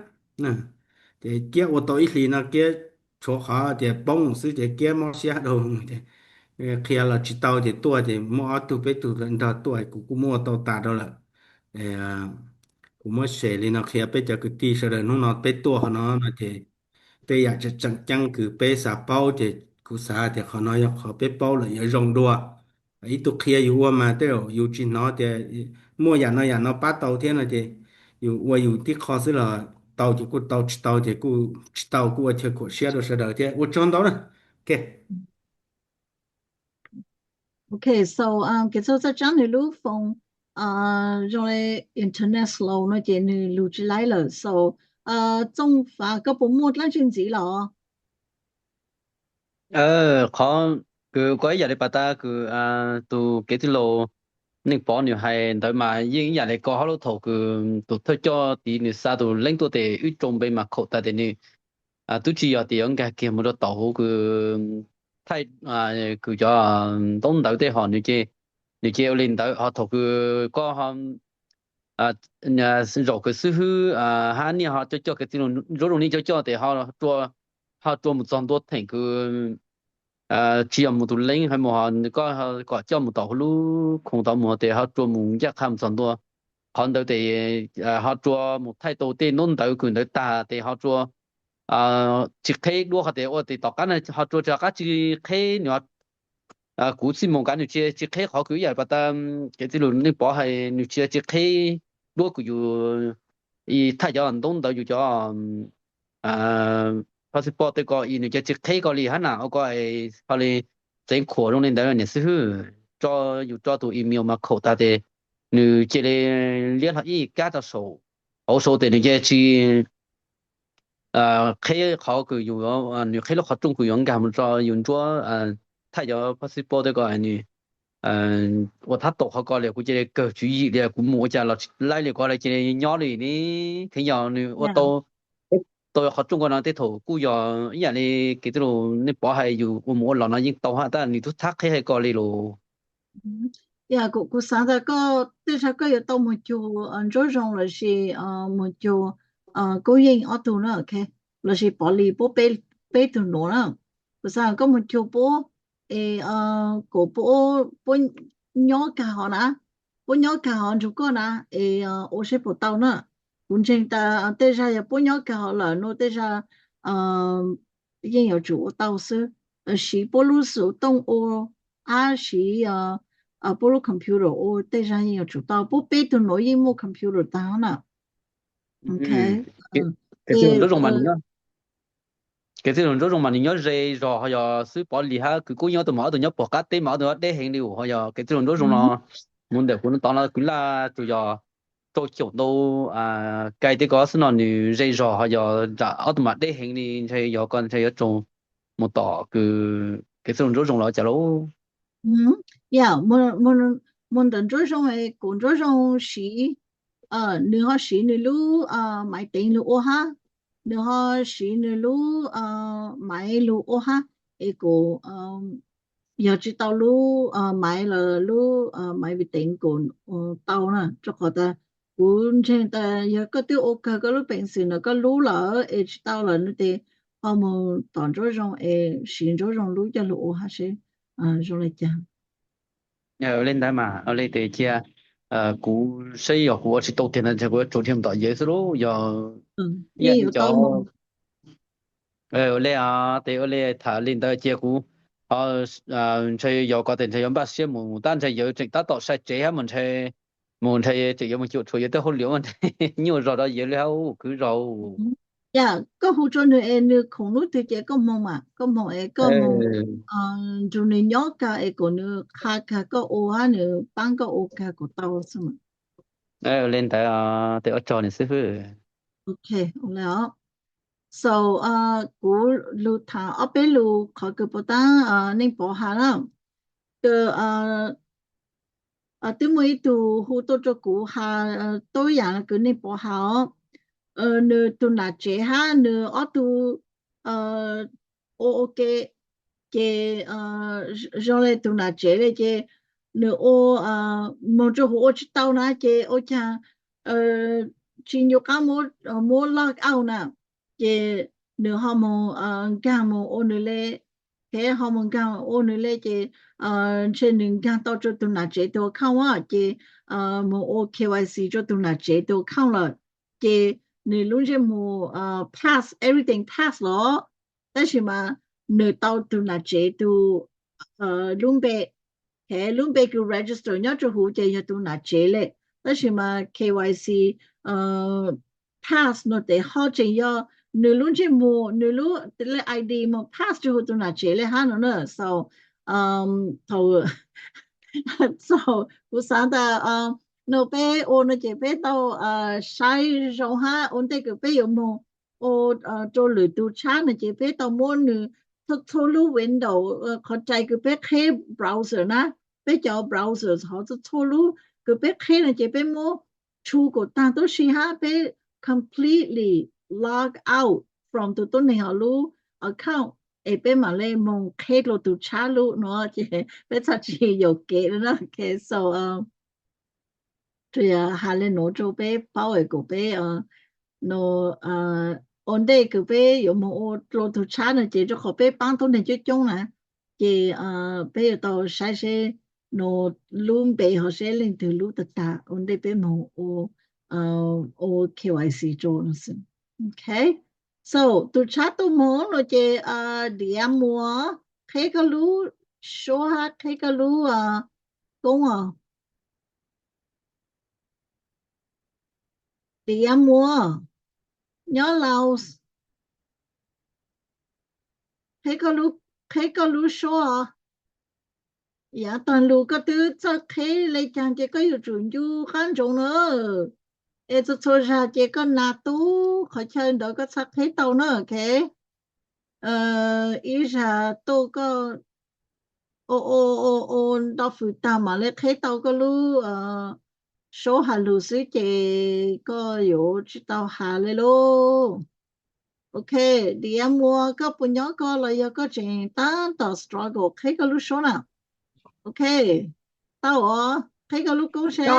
ces Kiab ua tau ib hlis no Kiab tshuav qhov tias poob xwb ces Kiab mob siab rau, qhia los tsis tau ces tuaj ces muaj ob tug peb tug nrog tuaj kuv kuj muab ua tau tas rau lawm. Kuv muab share li no qhia peb cov kwv tij sawv daws hnub no peb tuaj qhov no no ces tej yam tseem ceeb kws peb xav paub ces kuv xav tias qhov no yog qhov peb paub lawm yuav zoo dua. Ib tug qhia yus ua mas tej zaum yus tsis hnov tias muaj yam no yam no pab tau thiab no ces yus ua yus tib qho xwb los tau ces kuj tau, tsis tau ces kuj tsis tau, kuj ua chaw khuam siab rau sawv daws thiab. Ua tsaug ntau na. Ok. Ok, so, um, Kev Txoos Txhaj Tsab nws lub phone, uh, zoo li internet slow no ces nws lug tsis laib lawm. So, uh, Txooj Fav, koj puas muaj dlaab tsi ntxiv los? Qhov kws koj ib yam li pas tas kws tus kev tij laug Neej Pov nws hais ntawd mas yeej ib yam li koj hab lub, thaum kws tus thawj coj tid nws xa tus leeb tuaj tes wb rau npe mas khaum tas tes nws twb tsis yog tias yuav nkag kiag mus rau tom huv kws thaij kws cov ntaub ntawv tej hom nws ces, nws ces ua li ntawd. Ho thaum kws koj zaum kws xib hwb hab niaj ho coj coj kev tij laug Ntsuab Zoo niaj coj coj tes ho rua mus txog ntua theem kws tsis yog mus tus leeb hab mus, ho koj kom coj mus tom huv lub khoom tod mus tes ho rua mus ncaj qha mus txog ntua qhov ntawd tes ho rua mus thaij tau tej ntaub ntawv kws ntawd tag tes ho rua tsis qheb duab qhov tes ua tes tom qab no ho rua tsis qab tsis qheb nws. Kuv txij mus kav nws tsis, tsis qheb qhov kws ib yam pas tas kev tij laug Neej Pov hais nws tsis, tsis qheb duab kws yus thaij cov ntaub ntawv yus cov passport tej ko es nws cia tsis qheb ko li hab na, ua ko ho li txeev khuam zoo li ntawd niam xib hwb, tso yus tso tus email mas khaum tas tes nws cia li liab hlo ib kab rau saum, hauv saum tes nws cia tsis qheb qhov kws yus, nws qheb lub qhov rooj kws yuav nkag mus rau yus Ntsuab thaij cov passport tej ko nws ua thab tau qhov ko li. Kuv cia li kawg tswv yim li kuv mus ua cas los tsis laib li ko li, cia li nyob li ne. Kheev yog nws ua tau, tau qhov rooj ko no tej thaum kuj yog ib yam li kev tij laug Neej Pov hais yus ua mus ua los no yeej tau hab tab nws tub thab qheb hais ko li lus. Yog kuv xaav tas koj tej zag koj yuav tau mus cug Ntsuab Zoo lossis mus cug Koob Yeej ob tug na, lossis Pov Lis puab peb tug nuav na. Kuv xaav koj mus cug puab es kom puab nyob kag hov na, puab nyob kag hov nrug koj na, es ua seb puas tau na. Kuv ntseeg tas tej zag yog puab nyob kag hov lawm no tej zag yeej yuav tsum ua tau xwb. Siv puab lub xov tooj ua, ab siv puab lub computer ua tej zag yeej yuav tsum tau. Puab peb tug nuav yeej muaj computer tag na. Kev tij laug Ntsuab Zoo mas nws nyob ze zog, ho yog xwb Pov Lis hab Koob Yeej ob tug mas ob tug nyob puag qab teb mas ob tug nyob deb heev li. Ho yog kev tij laug Ntsuab Zoo no mus ntawm kuv tod no kuv laj tsuas yog rau caum ntau kais tej ko xwb no nws ze zog, ho yog nram ob tug mas deb heev li, ntshe yog ko ntshe yuav tsum mus tom kws kev tij laug Ntsuab Zoo los cas lauj. Yog mus ntawm Ntsuab Zoo, kuv Ntsuab Zoo siv, nws ho siv nws lub maiv teev lug ua hab, nws ho siv nws lub maiv lug ua hab, es kuv yog tsis tau lub maiv los lub maiv vi teev kuv tau na, rau qhov tas kuv ntseeg tas yog koj twb ua kawg koj lub peev xwm no koj lub lawm es tsis tau lawm no tes ho mus tom Ntsuab Zoo es siv Ntsuab Zoo lub coj lug ua hab seb zoo li cas. Ua li ntawd mas ua li tes cia kuv saib yog kuv ua tsis tau tiag ntawd ntshe kuv yuav tsum dhia mus tom Yawv xwb lauj. Yog ib yam li cov ua li tes ua li tham li ntawd cia kuv ntshe yog ko tes ntshe yuav npaj siab mus tab ntshe Yawv tseem tab tom sai tsev hab mus ntshe, mus ntshe tseem yuav mus cuam tshuam Yawv tej hauj lwm ntshe nyuaj zog rau Yawv li hab kwv zog. Yog koj hu rau nws es nws khoom hnub twg ces koj moog mas koj moog es koj moog nrug nws nyob kag es kom nws qha kag koj ua hab nws paab koj ua kag kom tau xwb mas. Li ntawd tes ua tsaug niam xib hwb. Ok, ua li os. So kuv lug tham ob peb lus qhov kws puas taab Neej Pov has na. Kws twb muaj ib tug hu tuaj rau kuv has tau ib yam kws Neej Pov has os. Nws tug nam tsev hab nws ob tug ua ua ke, ces zoo li tug nam tsev li ces nws ua, moog rua huv ua tsis tau na ces ua caag tsis ncu qaab muab log out na, ces nws ho moog nkaag moog ua nws le, ces ho moog nkaag ua nws le ces ntshe nws nkaag tau rua tug nam tsev tug account ces moog ua K Y C rua tug nam tsev tug account lawm, ces nws lub ntsej muag pass, everything pass lawm, tab sis mas nws tau tug nam tsev tug lub npe, ces lub npe kws register nyob rua huv ces yog tug nam tsev le, tab sis mas K Y C pass no ces ho tseem yog nws lub ntsej muag, nws lub ID mus pass rau hu tus nam tsev li hab no na. So thaum so kuv xav tas no peb ua no ces peb tau saib zoo hab ua ntej kws peb yuav moog ua rau lwm tus tshab no ces peb tau muab nws txhua txhua lub window, qhov rais kws peb qheb browser na, peb cov browser hov txhua txhua lub kws peb qheb no ces peb muab tshu kom taag tub si hab peb completely log out from tus tuab neeg hov lub account es peb mam le moog qheb dlua tus tshab lub no ces peb txhaj tsis yuam kev na. Ok, so has le nuav rau peb paub es kom peb no ua ntej kws peb yuav moog ua dlua tus tshab no ces rau qhov peb paab tuab neeg coob coob na, ces peb yuav tau saib seb no lub npe ho seb leej twg lub tag tag ua ntej peb moog ua KYC rau no xwb. Ok, so tus tshab tuaj moog no ces Diav Muas, qheb koj lub suab hab qheb koj lub koob os. Diav Muas, nyob Laus, qheb koj lub suab os. Yav taag lug koj twb txawj qheb le caag ces koj yuav tsum ncu qab ntsoov na. Es txhua txhua zag ces koj nas tub qhov chaw ntawd koj txhaj qheb tau na, ok. Ib zag tuaj koj ua ua ua ua nto fwm tag mam le qheb tau koj lub suab has lug xwb ces koj yuav tsis tau has le lauj. Ok, Diav Muas, koj puas nyob koj los yog koj tseem tab tom struggle qheb koj lub suab na? Ok, tau os, qheb koj lub koob seb koj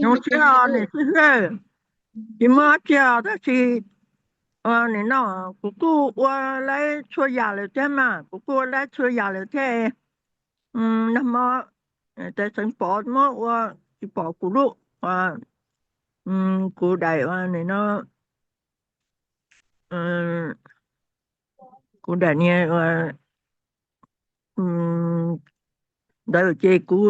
zoo siab, niam xib hwb. Tsis muaj dab tsi os, tab sis nim no kuv kuj ua laib txhua yam lawm thiab mas, kuv kuj ua laib txhua yam lawm thiab. Nag hmo tes xeev Pov muab ua tsis pom kuv lub, kuv daim ua nim no, kuv daim niag ntawd ces kuv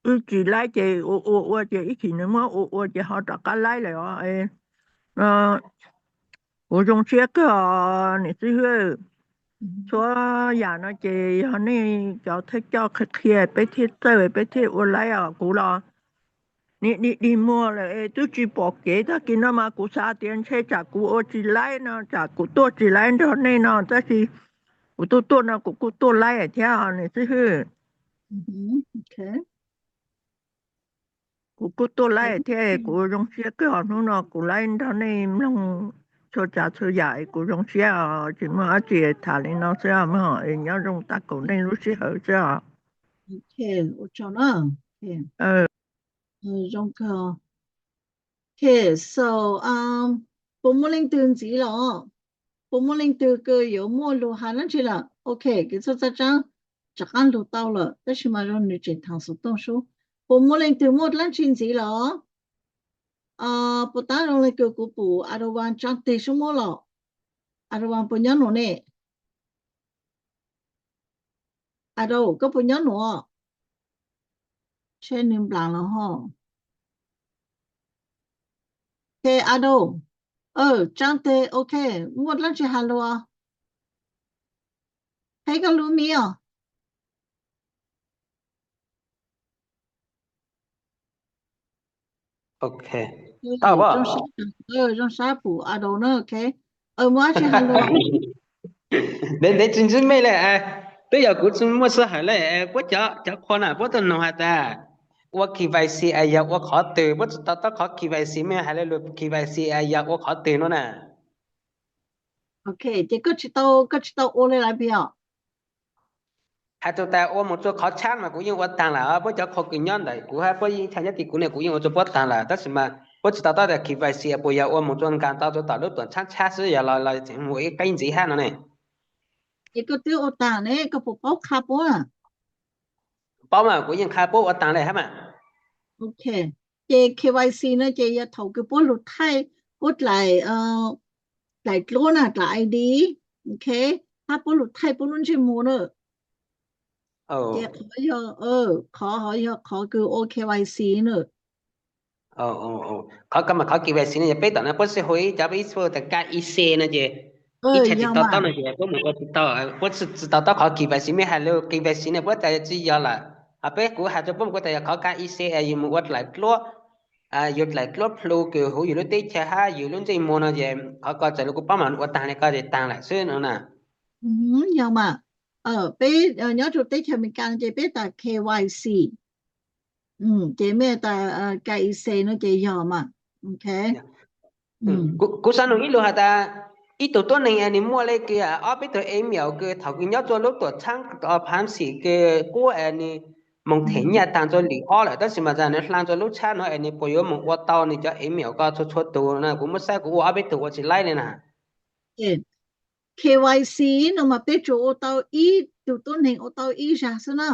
wb tsis laib ces ua ua ua ces ib chim nws muab ua ua ces ho rov qab laib lawm os. Kuv zoo siab kawg os niam xib hwb. Txhua yam no ces yog nej cov thawj coj qhia qhia peb thiaj txawj peb thiaj ua laib os. Kuv los niaj dig dig muag lawm es twb tsis pom kev. Tag kis no mas kuv xav tias ntshe tsam kuv ua tsis laib no tsam kuv tuaj tsis laib nrog nej no, tab sis kuv tuaj tuaj no kuv kuj tuaj laib thiab niam xib hwb. Kuv kuj tuaj laib thiab, kuv zoo siab kawg os. Hnub no kuv laib nrog nej mloog txhua tsav txhua yam, kuv zoo siab os. Tsis muaj dab tsi, tham li no xwb os, nyob zoo tag kuv nej lub sij hawm xwb os. Zoo kawg. Ok, so puas muaj leej twg ntxiv los? Puas muaj leej twg kws yuav muaj lug has dlaab tsi lawm? Ok, kws txhua txhua tsaab rov qaab lug tau lawm, tab sis mas zoo nws tseem thaam xov tooj sub. Puas muaj leej twg muaj dlaab tsi ntxiv los? Puas tab zoo le kws kuv pum Adovan tsaab teg sub muab los? Adovan puas nyob nuav ne? Ado, koj puas nyob nuav? Tshe nws nplaam los ho. Ok, Ado, tsaab teg, ok, muaj dlaab tsi has lug? Qheb koj lub mic os. Zoo sab pum Ado na, ok. Muaj dlaab tsi has lug? Ntev ntev tsis ntsib mej le, twb yog kuv tsis muaj sij hawm le, puab cov khoom na puab tuaj noog has tas ua KYC yog ua qhov twg, puab tsis tau taub qhov KYC, mej hais le lug KYC yog ua qhov twg no na. Ok, ces koj tsis tau, koj tsis tau ua le lawm puas yog? Hais txug tas ua mus rua qhov tshab mas kuv yeej ua taag lawm, puab cov khoom kws nyob ntawm kuv hab puab yeej tha nyob tim kuv ne, kuv yeej ua rua puab taag lawm, tab sis mas puab tsis tau taub tas KYC puas yog ua mus rua nkaag tau rua tom lub tuam tshab tshab xwb yog los los tseem mus ib qeb ntxiv hab no ne. Es koj twb ua taag ne, koj puas paub qha puab? Paub mas, kuv yeej qha puab ua taag le hab mas. Ok, ces KYC no ces yog thaum kws puab lug thaij puab dlaim, dlaim dluab na, dlaim ID, ok, hab puab lug thaij puab lub ntsej muag na. Ces qhov, qhov hov yog qhov kws ua KYC na. Qhov ko mas qhov KYC no yog peb tom no puab xav hu ib cov peb ib txhua tas KYC no ces ib txhia tsis to taub no ces puab mus ua tsis tau, puab tsis to taub qhov KYC, mej hais lus KYC no puab tas tsis yog lawm. Ho peb kuv hais rua puab mus kuv tas yog qhov KYC, yus mus ua dlaim dluab, yus dlaim dluab plhu kws huv yus lub teb chaws hab yus lub ntsej muag no ces qhov ko txawm lug kuv paub mas ua taag le ko ces taag lawm xwb no na. Yog mas, peb nyob rua teb chaws Amelikas ces peb tas KYC, ces mej tas KYC no ces yog mas. Kuv xaav nug ib lug has tas, ib tug tuab neeg es nwg muaj le kws ob peb tug email kws thaum kws nyob rua lub tuam txhaab Phaampsi kws quab es nwg moog them nyaj taag rua lwm ob lawm tab sis mas tas nwg hla rua lub txhab no es nwg puas yuav moog ua tau nwg cov email ko txhua txhua tug na? Kuv muab saib kuv ua ob peb tug ua tsis laib le na. KYC no mas peb tsuas ua tau ib tug tuab neeg ua tau ib zag xwb na.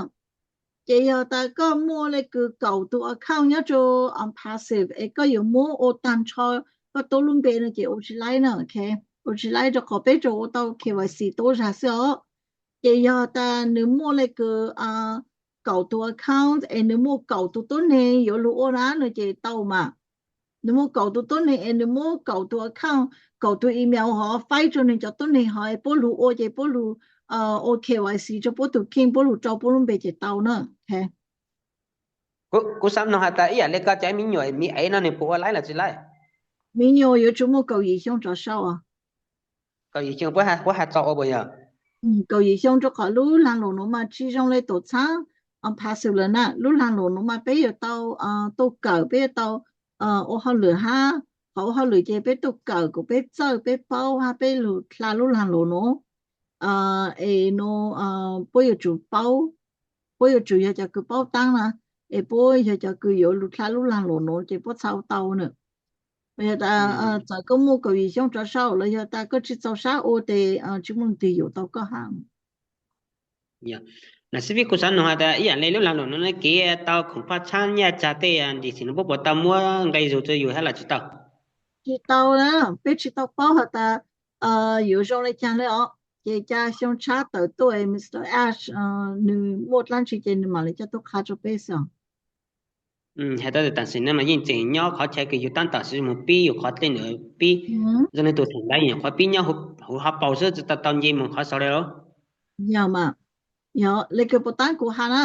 Ces yog tas koj muaj le kws kaum tug account nyob rua Passive es koj yuav muab ua taag nrho koj tuab lub npe no ces ua tsis laib na, ua tsis laib rua qhov peb tsuas ua tau KYC tuab zag xwb os. Ces yog tas nwg muaj le kws kaum tug account es nwg muaj kaum tug tuab neeg yuav lug ua na no ces tau mas. Nwg muaj kaum tug tuab neeg es nwg muab kaum tug account, kaum tug email hov faib rua nwg cov tuab neeg hov es puab lug ua ces puab lug ua KYC rua puab tug kheej, puab lug rau puab lub npe ces tau na. Kuv xaav nug has tas ib yaam le koj cov me nyuam me aiv no nwg puas ua laib los tsis laib? Me nyuam yuav tsum muaj kaum yim xyoo rov sau. Kaum yim xyoo puab has txog ua puas yog? Kaum yim xyoo rua qhov lub laag lus nuav mas tsis zoo le tuam txhaab Passive lawm na. Lub laag lus nuav mas peb yuav tau tuaj kawm, peb yuav tau ua hauj lwm hab, qhov ua hauj lwm ces peb tuaj kawm kuas peb txawj peb paub hab peb lug dlha lub laag lus nuav. Es nuav puab yuav tsum paub, puab yuav tsum yog cov kws paub taab na, es puab yog cov kws yuav lug dlha lub laag lus nuav ces puab txhaj ua tau na. Yog tas txawm koj muaj kaum yim xyoo rov sau los yog tas koj tsis txaus sab ua tes tsis muaj leej twg yuam tau koj hab. Lam xib fwb kuv xaav nug has tas ib yaam le lub laag lus nuav kev tau khoom paj txhab nyaj txag tej dicim no puab puas tau muab nqe zug rua yus hab los tsis tau? Tsis tau na, peb tsis tau paub has tas yuav zoo le caag le os. Ces ca xyoo tshab tawm tuaj Mr Ash nwg muaj dlaab tsi ces nwg mam le coj tuaj qha rua peb xwb os. Has tas tam sim no mas yeej tseem nyob qhov chaw kws yug taab tom xwb, moog pib yug qhov dlej ntawd pib zoo le tug theem ntawd nyuam qhuav pib nyob huv hauv paus xwb tsis tau tau nce moog qhov saud le los? Yog mas, yog le kws puas taab kuv has na,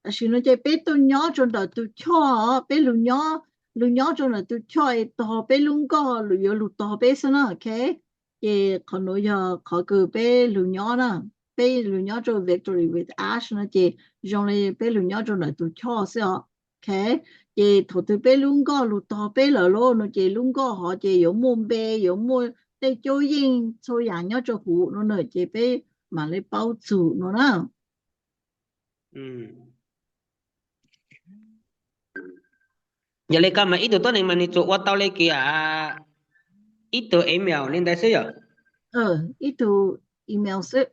tam sim no ces peb tuaj nyob rua ntawm tug choj, peb lug nyob, lug nyob rua ntawm tug choj es tog peb lub nkoj yuav lug tog peb xwb na, ok. Ces qhov nuav yog qhov kws peb lug nyob na, peb lug nyob rua Victory with Ash no ces zoo le peb lug nyob rua ntawm tug choj xwb os. Ok, ces thaum twg peb lub nkoj lug tog peb lawm lauj no ces lub nkoj hov ces yuav muaj npe, yuav muaj tej cuab yeej txhua yaam nyob rua huv no na, ces peb mam le paub txug no na. Yog le koj mas ib tug tuab neeg mas nwg tsuas ua tau le kws ib tug email le ntawd xwb yog? Ib tug email xwb,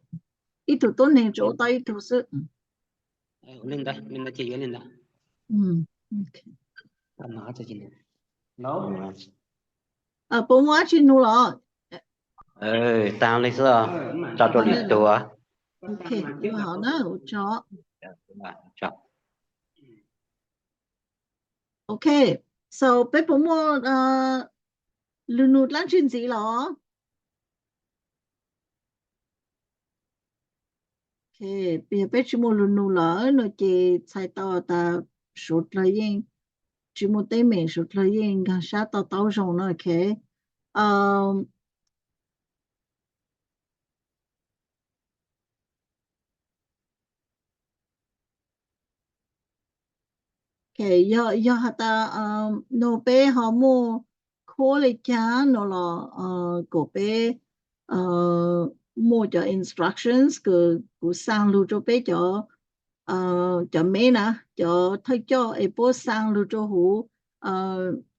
ib tug tuab neeg tsuas ua tau ib tug xwb. Le ntawd, le ntawd ces yuav le ntawd. Puas muaj dlaab tsi nug los? Taag le xwb, tso rua lwm tug. Ok, so peb puas muaj lug nug dlaab tsi ntxiv los? Yog peb tsis muaj lug nug lawm no ces txhais tau tas suav dlawg yeej tsis muaj teeb meem, suav dlawg yeej nkaag sab to taub zoo na, ok. Yog has tas no peb ho muaj khuab le caag no los kom peb muaj cov instructions kws kuv xaa lug rua peb cov, cov meb na, cov thawj coj es puab xaa lug rua huv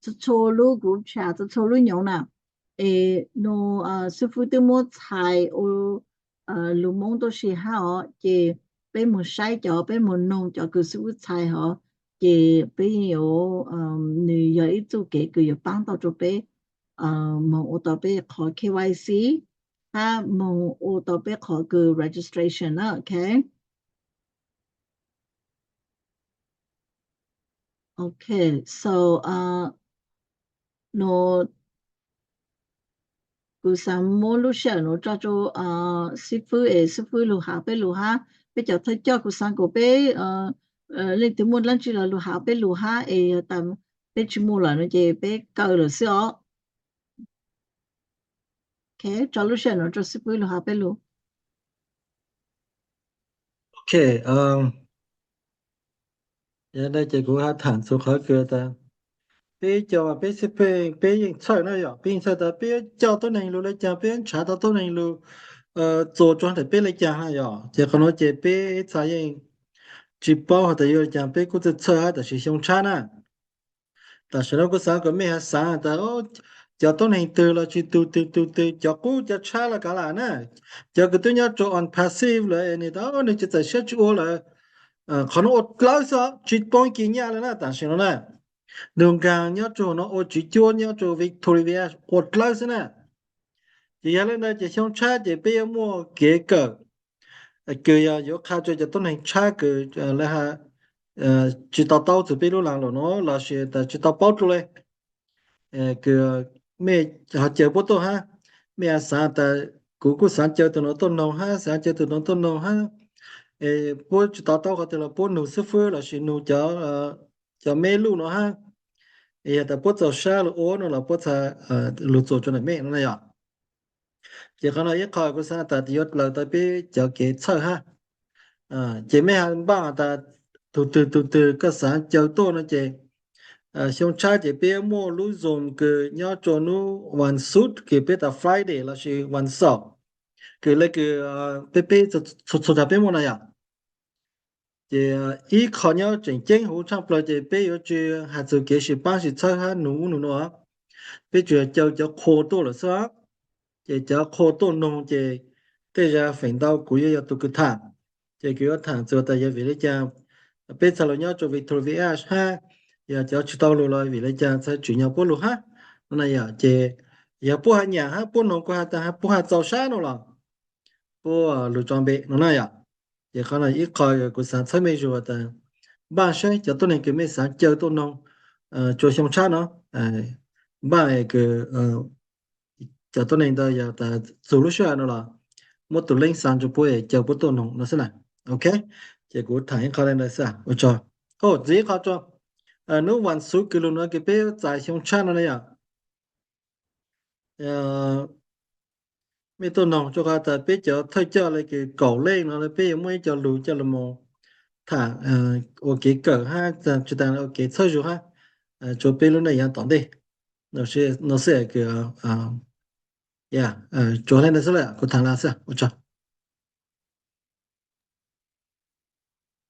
txhua txhua lub group chat, txhua txhua lub nyoov na. Es no xib fwb twb muab txhais ua lug Moob tuab si hab os, ces peb moog saib cov, peb moog noog cov kws xib fwb txhais hov, ces peb yuav, nwg yog ib txuj kev kws yuav paab tau rua peb moog ua tau peb qhov K Y C hab moog ua tau peb qhov kws registration na, ok. Ok, so no kuv xav muab lub sij hawm no tso rau xib fwb es xib fwb lug has peb lug hab. Peb cov thawj coj kuv xav kom peb leej twg muaj dlaab tsi los lug has peb lug hab es tas peb tsis muaj lawm no ces peb kaw lawm xwb os. Tso lub sij hawm no rau xib fwb lug has peb lug. Ok, yog li ces kuv has tham txug qhov kws tas peb cov mas peb xib pheej peb yeej txhawj na yom, peb yeej txhawj tas peb yuav coj tuab neeg lug le caag, peb yuav nrhav tau tuab neeg lug txuas rua ntawm peb le caag na yom. Ces qhov nuav ces peb ib txha yeej tsis paub has tas yuav le caag, peb kuj txhawj txhawj hab. Tam sis xyoo tshab na, tam sim no kuv xaav kom mej has xaav tas cov tuab neeg twg los tsis tug twg tug twg, cov qub cov tshab los kav lam na, cov kws twb nyob rua unpassive lawm nwg tas nwg tsis txais siab tsis ua lawm, qhov nuav ua dlawb xwb, tsis poob kis nyaj le na. Tam sim no na, nug nkaag nyob rua huv no ua tswv cuab nyob rua Victoria ua dlawb xwb na. Ces yog le ntawd ces xyoo tshab ces peb yuav muaj kev kawm kws yog yuav qha rua cov tuab neeg tshab kws le ha tsis to taub txug peb lub laag lawm nuav lossis tas tsis tau paub dlua le, kws mej ho caw puab tuaj hab. Mej xaav tas kuv kuj xaav caw tug nuav tuaj noog hab, xaav caw tug nuav tuaj noog hab, puab tsis to taub qhov twg los puab nug xib fwb lossis nug cov meb luj nuav hab. Yog tas puab txaus sab lug ua no los puab txha lug txuas rua ntawm mej no na yom. Ces qhov no ib qho kuv xaav tas yuav dlaws tau peb cov kev txhawj hab. Ces mej has npaaj tas tug twg tug twg koj xaav caw tuaj no ces xyoo tshab ces peb muaj lub Zoom kws nyob rua nub vas xuv kws peb tas Friday lossis vas xaum, kws le kws peb peb txhua txhua tsav peb muaj na yom. Ces ib qho nyob tseem ceeb huv tshaaj plawg ces peb yuav tsi has txug kev sib paab sib txhawb hab nug ub nug nuav, peb tsuas yog caw cov qhua tuaj lawm xwb. Ces cov qhua tuaj noog ces tej zag feem ntau kuv yuav yog tug kws tham. Ces kuv yuav tham txug tas yog vim le caag peb txhaj lug nyob rua Victoria hab, yog cov tsis tau lug los vim le caag txhaj tsim nyog puab lug hab no na yom. Ces yog puab has nyam hab puab noog kuv has tas puab has txaus sab no los puab lug tso npe no na yom. Ces qhov no ib qho kuv xaav txhawb mej zug tas npaaj saib cov tuab neeg kws mej xaav caw tuaj noog rua xyoo tshab no, npaaj kws cov tuab neeg ntawd yog tas txug lub sij hawm no los muab tug link xa rua puab caw puab tuaj noog no xwb na. Ok, ces kuv tham ib qho le ntawd xwb ua tsaug. Ntxiv ib qho rua nub vas xuv kws lug nuav kws peb txais xyoo tshab no na yom. Mej tuaj noog rua qhov tas peb cov thawj coj le kws kaum leej no peb yuav muaj ib co lug coj lug moog tham ua kev kawm hab tsi taag ua kev txhawb zug hab rua peb lub neej yav tom ntej. No xwb kws tsuas le ntawd xwb lawm kuv tham lawm xwb ua tsaug.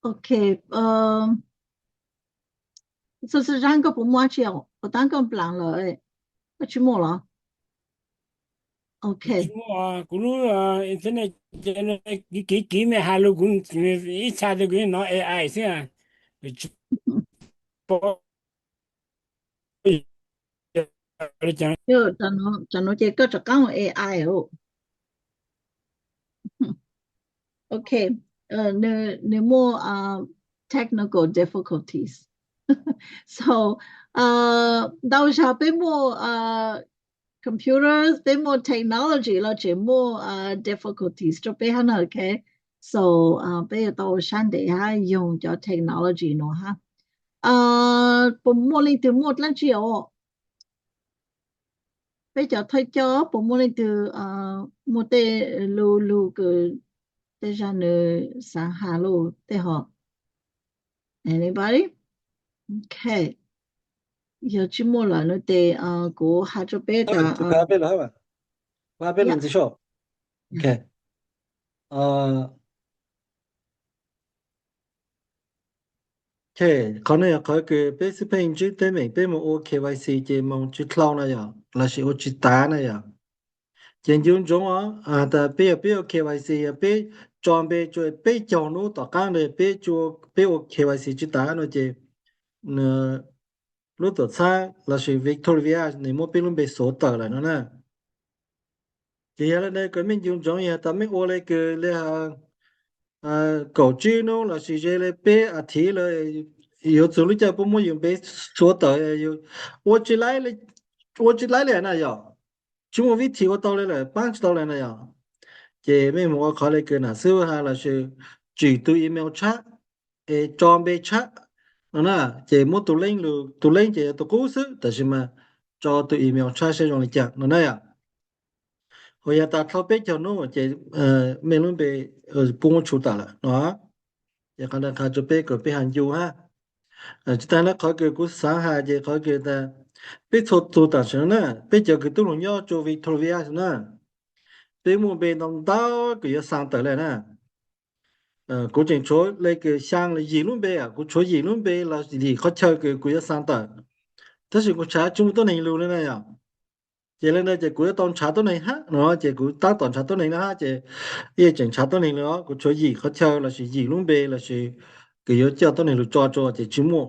Ok, xib fwb Zab koj puas muaj dab tsi, puas tab koj nplaam lawm, koj tsis muaj los? Ok, kuv lub internet kiv kiv mej has lug kuv ib txha twg kuv nov A I xwb. Tam nuav ces koj rov qaab ua A I. Ok, nws muaj technical difficulties. So ntau zag peb muaj computers, peb muaj technology los tseem muaj difficulties rua peb hab na. Ok, so peb yuav tau sab ntev hab yug cov technology nuav hab. Puas muaj leej twg muaj dlaab tsi os? Peb cov thawj coj puas muaj leej twg muaj tej lug lug kws tej zag nws xaav has lug tej hov? Anybody? Ok, yog tsis muaj lawm no ces kuv has rua peb tas qhov no yog qhov kws peb xwb pheej ntsib teeb meem peb moog ua K Y C ces moog tsis dlhau na yom, lossis ua tsis tav na yom. Ces ncu ntsoov tas peb yog peb ua K Y C yog peb tso npe rua peb caug nub tom qaab peb ua K Y C tsis tav no ces lub tuam txhab lossis Victoria nws muab peb lub npe xuav tawm lawm no na. Ces yog le ntawd kom mej ncu ntsoov yog tas mej ua le kws le kaum tsib nub lossis ze le peb as thiv lawm, yuav txug lub caij puab muab yus npe xuav tawm, ua tsis laib le ua tsis laib li na yom, tsis muaj vib thi ua tau li lawm, paab tsis tau li na yom. Ces mej mus ua qhov le kws nam xwb ha lossis tsim tus email tshab es tso npe tshab no na, ces muab tus leeb lug, tus leeb ces yog tus qub xwb tab sis mas tso tus email tshab saib zoo li cas no na yom. Hos yog tas dhau peb caug hnub ces mej lub npe kuj muab tshu tawm lawm no. Ces qhov ntawd qha rua peb kom peb has ncu hab. Tsis tas na, qhov kws kuv xaav has ces qhov kws tas peb txhua tug tam sim no na, peb cov kws tub lug nyob rua Victoria na, peb muaj npe ntau ntau kws yuav xaa tawm le na. Kuv tseem tshuav le kws xyaa le yim lub npe, kuv tshuav yim lub npe los yim qhov chaw kws kuv yuav xaa tawm, tab sis kuv nrhav tsis muaj tuab neeg lug le na yom. Ces le ntawd ces kuv yuav tau nrhav tuab neeg hab no, ces kuv tab tom nrhav tuab neeg na hab ces yeej tseem nrhav tuab neeg lug os. Kuv tshuav yim qhov chaw lossis yim lub npe lossis kws yuav coj tuab neeg lug tso rua ces tsis muaj.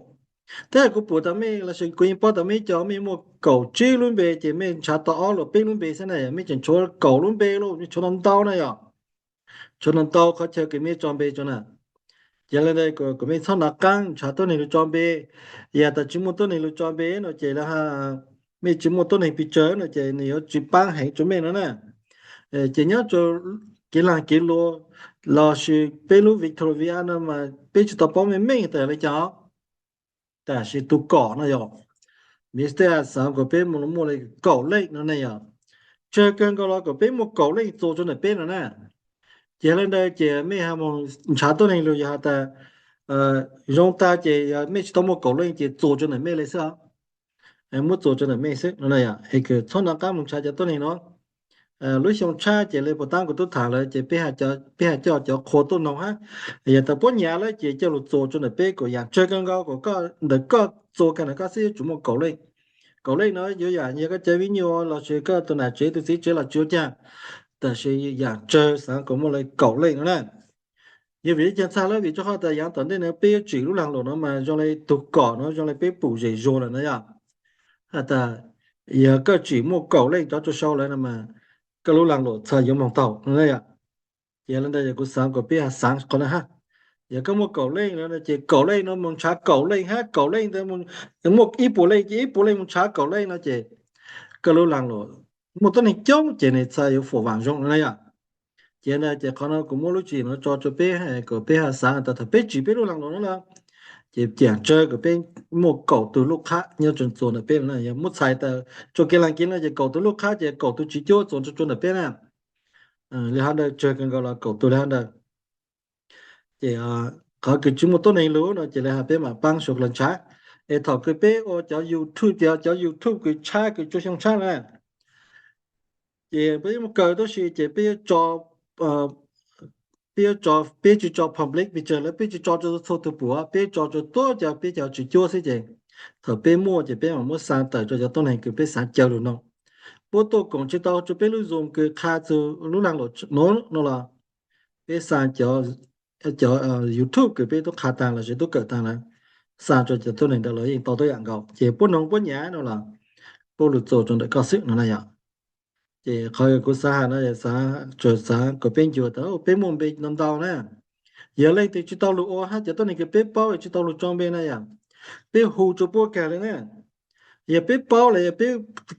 Tab sis kuv pum tas mej lossis kuv yeej paub tas mej cov mej muaj kaum tsib lub npe ces mej nrhav tau ob los peb lub npe xwb na yom, mej tseem tshuav kaum lub npe lauj, mej tshuav ntau ntau na yom. Tshuav ntau ntau qhov chaw kws mej tso npe rua na. Ces le ntawd kom mej txhob nov qaab nrhav tuab neeg lug tso npe. Yog tas tsis muaj tuab neeg lug tso npe no ces mej tsis muaj tuab neeg pes tsawg no ces nws yuav tsis paab heev rua mej no na. Ces nyob rua kev laag kev luam lossis peb lub Victoria no mas peb tsis tau paub meej meej tas le cas, tab sis tus kom no yog, mej xaav kom peb muaj le kaum leej no ne yog, tsawg kawg nkaus los kom peb muaj kaum leej txuas rua ntawm peb no na. Ces le ntawd ces mej ha moog nrhav tuab neeg lug yog has tas zoo tag ces yog mej tsis tau muaj kaum leej ces txuas rua ntawm mej le xwb os. Muab txuas rua ntawm mej xwb no na yom, es kws txhob nov qaab moog nrhav cov tuab neeg no. Lub xyoo tshab ces le puas taab kuv tub thaam lawm ces peb ha coj cov qhua tuaj noog hab. Yog tas puab nyav lawm ces coj lug txuas rua ntawm peb kom yaam tsawg kawg nkaus kom koj ntawm koj txuas kag ntawm koj xwb yuav tsum muaj kaum leej. Kaum leej no yuav yaam yog koj cov viv ncaus lossis koj tus nam tsev tus txiv tsev los tsis ua caag, tab sis yaam tsawg xaav kom muaj le kaum leej no na. Yog vim le caag txhaj lawm, vim rua qhov tas yaav tom ntej no peb yuav tsim lub laag luam no mas zoo le tug kom no zoo le peb pum zem zuag lawm no yom. Has tas yog koj tsim muaj kaum leej cov rua sau lawm no mas koj lub laag luam txhaj yuav moog taug no yom. Ces le ntawd yog kuv xaav kom peb ha xaav qhov no hab. Yog koj muaj kaum leej lawm no ces kaum leej no moog nrhav kaum leej hab kaum leej ntawd muaj ib puas leej ces ib puas leej moog nrhav kaum leej no ces koj lub laag luam muaj tuab neeg coob ces nws txhaj yuav fum vaam zoo no na yom. Ces ntawd ces qhov no kuv muab lub tswv yim no tso rua peb kom peb ha xaav tas thaum peb tsim peb lub laag luam no lawm ces yaam tsawg kom peb muaj kaum tug lub qhab nyob rua txuas ntawm peb no na. Yog muab txhais tas rua kev laag kev no ces kaum tug lub qhab ces kaum tug tswv cuab txuas rua ntawm peb na. Li hov ntawd tsawg kawg nkaus los kaum tug li hov ntawd. Ces qhov kws tsis muaj tuab neeg lug no ces le has peb maam paab suav lug nrhav. Es thaum kws peb ua cov YouTube, cov YouTube kws tshab kws tsuas xyoo tshab na, ces peb muaj kaw tuab si ces peb yuav tso, peb yuav tso, peb tsis tso public picture lawm, peb tsis tso rua txhua tug pum, peb tso rua tuab cov peb cov tswv cuab xwb ces thaum peb muaj ces peb maam muab xaa tawm rua cov tuab neeg kws peb xaav caw lug noog. Puab tuaj koom tsis tau rua peb lub Zoom kws qha txug lub laag luam nuav no los peb xaa cov YouTube kws peb tub qha taag lossis tub kawm taag lawm, xaa rua cov tuab neeg ntawd los yeej tau tuab yaam nkaus ces puab noog puab nyav no los puab lug txuas rua ntawm koj xwb no na yom. Ces qhov kuv xaav has no yog xaav, tsuas xaav kom peb ncuav tas peb muaj npe ntau ntau na. Yog leej twg tsis tau lug ua hab cov tuab neeg kws peb paub tsis tau lug tso npe na yom, peb hu rua puab kag le na. Yog peb paub lawm, yog peb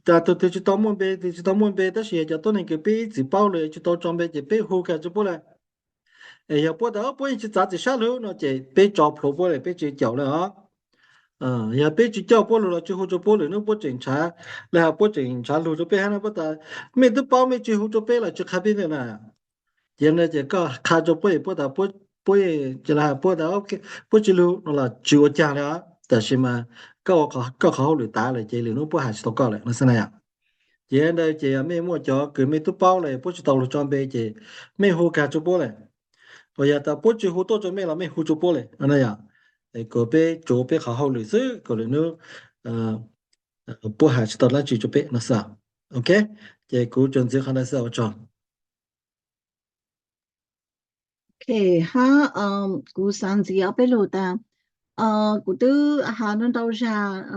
tas tug twg tsis tau muaj npe, twg tsis tau muaj npe tab sis yog cov tuab neeg kws peb ib txwm paub lawm tsis tau tso npe ces peb hu kag rua puab le. Es yog puab tas puab yeej tsis txav txim sab lug no ces peb tso plhuav puab le, peb tsis caum le os. Yog peb tsis coj puab lug los tsis hu rua puab, lwm nub puab tseem nrhav, le has puab tseem nrhav lug rua peb hab no puab tas mej twb paub mej tsis hu rua peb los tsis qha peb ntawm na. Ces no ces koj qha rua puab es puab tas puab, puab, ces le has puab tas puab tsis lug no los tsis ua caag le os, tab sis mas koj ua koj qhov hauj lwm tav lawm ces lwm nub puab has tsis tau koj lawm no xwb na yom. Ces ntawd ces yog mej muaj cov kws mej tub paub lawm puab tsis tau lug tso npe ces mej hu kag rua puab le. Uas yog tas puab tsis hu tuaj rua mej los mej hu rua puab le no na yom. Kom peb tsuav peb qhov hauj lwm xwb kom lwm nub puab has tsis tau dlaab tsi rua peb no xwb. Ok, ces kuv tsuas ntxiv qhov ntawd xwb ua tsaug. Ok, hab kuv xaav ntxiv ob peb lug tas, kuv twb has ntau ntau zag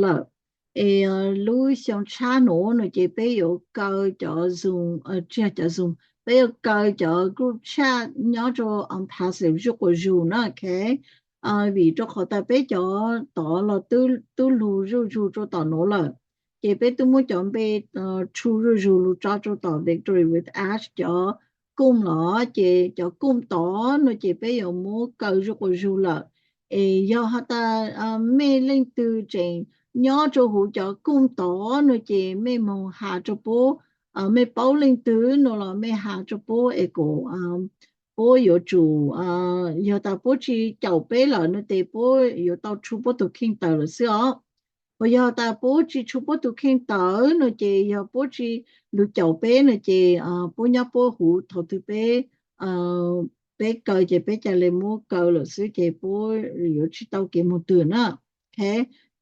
lawm, es lub xyoo tshab nuav no ces peb yuav kaw cov Zoom, tsis yog cov Zoom, peb yuav kaw cov group chat nyob rua Unpassive zuj quas zug na, ok. Vim rua qhov tas peb cov tod los twb lug zuj zug rua tom nuav lawm, Ces peb twb muab cov npe tshu zuj zus lug tso rau tom Victory with Ash cov kooj los, ces cov kooj tod no ces peb yuav muab kaw zuj quas zug lawm. Es yog has tas mej leej twg tseem nyob rau huv cov kooj tod no ces mej moog has rau puab, mej paub leej twg no los mej has rau puab es kom puab yuav tsum, yog tas puab tsis caum peb lawm no ces puab yuav tau tshu puab tug kheej tawm lawm xwb os. Uas yog tas puab tsis tshu puab tug kheej tawm no ces yog puab tsis lug caum peb no ces puab nyob puab huv, thaum twg peb, peb kaw ces peb ca le muab kaw lawm xwb ces puab yuav tsis tau kev moog twg na. Ok,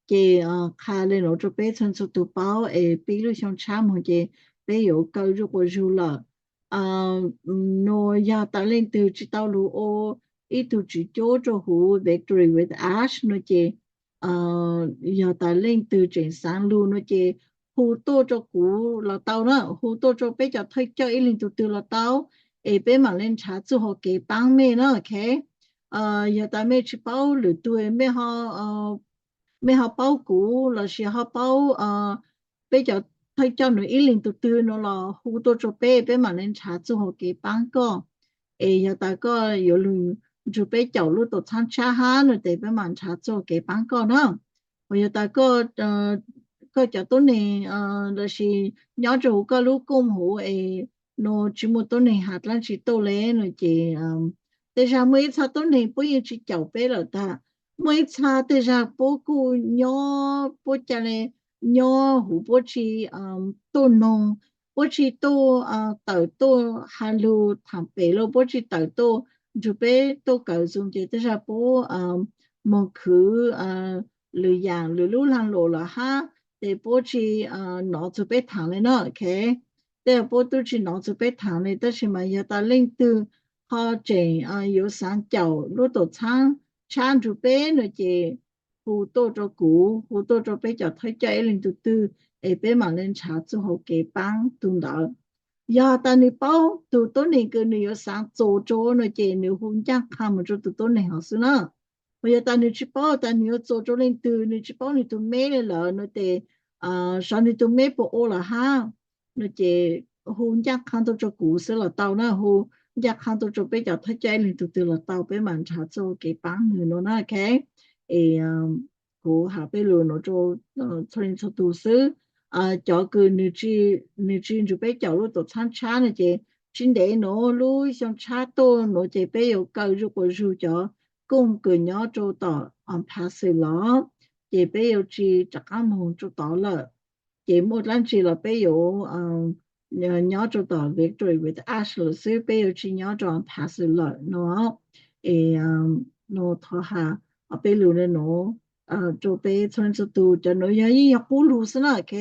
ces qha le nuav rau peb txhua txhua tug paub es pib lub xyoo tshab moog ces peb yuav kaw zuj quas zug lawm. Nuav yog tas leej twg tsis tau lug ua ib tug tswv cuab rau huv Victory with Ash no ces, yog tas leej twg tseem xaav lug no ces hu tuaj rau kuv los tau na, hu tuaj rau peb cov thawj coj ib leeg tug twg los tau, es peb maam le nrhav txuj hau kev paab mej na, ok. Yog tas mej tsis paub lwm tug, mej ho paub kuv lossis ho paub peb cov thawj coj nuav ib leeg tug twg no los hu tuaj rau peb, peb maam le nrhav txuj hau kev paab koj. Es yog tas koj yuav lug nrug peb caum lub tuam txhaab tshab hab no ces peb maam nrhav txuj hau kev paab koj na. Uas yog tas koj cov tuab neeg lossis nyob rau huv koj lub kooj huv es nuav tsis muaj tuab neeg has dlaab tsi tuaj le no ces tej zag muaj ib txha tuab neeg puab yeej tsis caum peb lawm tag. Muaj ib txha tej zag puab kuj nyob puab ca le nyob huv, puab tsis tuaj noog, puab tsis tuaj tawm tuaj has lug thaam pem los puab tsis tawm tuaj nrug peb tuaj kawm Zoom ces tej zag puab moog khwv lwm yaam, lwm lub lag luam los hab, ces puab tsis nov txug peb thaam le na, ok. Tej zag puab tub tsis nov txug peb thaam le, tab sis mas yog tas leej twg ho tseem yuav xaav caum lub tuam txhaab tshab nrug peb no ces hu tuaj rau kuv, hu tuaj rau peb cov thawj coj ib leeg tug twg, es peb maam le nrhav txuj hau kev paab tug ntawd. Yog tas nwg paub tug tuab neeg kws nwg yuav xaav txuas rua no ces nwg hu ncaaj qha moog rau tug tuab neeg hov xwb na. Uas yog tas nwg tsis paub tas nwg yuav txuas rau leej twg, nwg tsis paub nwg tug meb le lawm no ces xyov nwg tug meb puas ua lawm hab no ces hu ncaaj qha tuaj rau kuv xwb los tau na, hu ncaaj qha tuaj rau peb cov thawj coj ib leeg tug twg los tau, peb maam nrhav txuj hau kev paab nwg no na, ok. Es kuv has peb lug nuav rau txhua leej txhua tug xwb. Cov kws nwg tsis nrug peb caum lub tuam txhaab tshab no ces tsis ntev nuav lub xyoo tshab tuaj nuav ces peb yuav kaw zuj quas zug cov kooj kws nyob rau tom Ampaswm los, ces peb yuav tsis rov qaab moog rau tod lawm. Ces muaj dlaab tsi los peb yuav nyob rau tom Victory with Ash lawm xwb, peb yuav tsis nyob rau Ampaswm lawm no. Es nuav thov has ob peb lug le nuav rau peb txhua leej txhua tug. Cov nuav yog yeej yog qub lug xwb na, ok.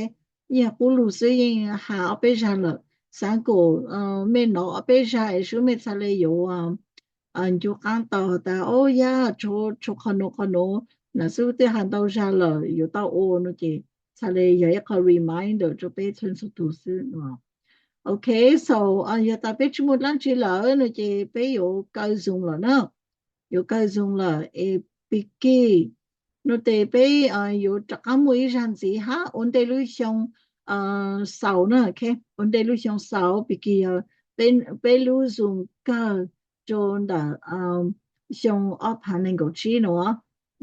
Yeej yog qub lug xwb, yeej has ob peb zag lawm. Xaav kuas mej nov ob peb zag es sub mej txhad le yuav ncu qaab tau has tas, o yog tshuav qhov nuav qhov nuav nam xub twb has ntau zag lawm yuav tau ua no ces txhad le yog ib qho reminder rau peb txhua leej txhua tug xwb no. Ok, so yog tas peb tsis muaj dlaab tsi lawm no ces peb yuav kaw Zoom lawm na. Yuav kaw Zoom lawm es Pig Geek no ces peb yuav rov qaab muaj ib zag ntxiv hab ua ntej lub xyoo xaus na, ok. Ua ntej lub xyoo xaus, Pig Geek yog peb lub Zoom kawg rau ntawm xyoo ob phav nees nkaum tsib no.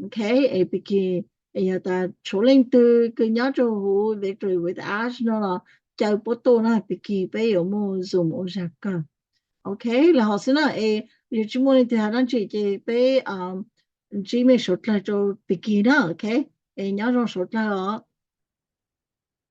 Ok, es Pig Geek, yog tas tshuav leej twg kws nyob rau huv Victory with Ash no los caw puab tuaj na, Pig Geek peb yuav muaj Zoom ua zag kawg. Ok, los hov xwb na, es yog tsis muaj leej twg has dlaab tsi ces peb ntsib mej suav dlawg rau Pig Geek na, ok. Es nyob zoo suav dlawg os.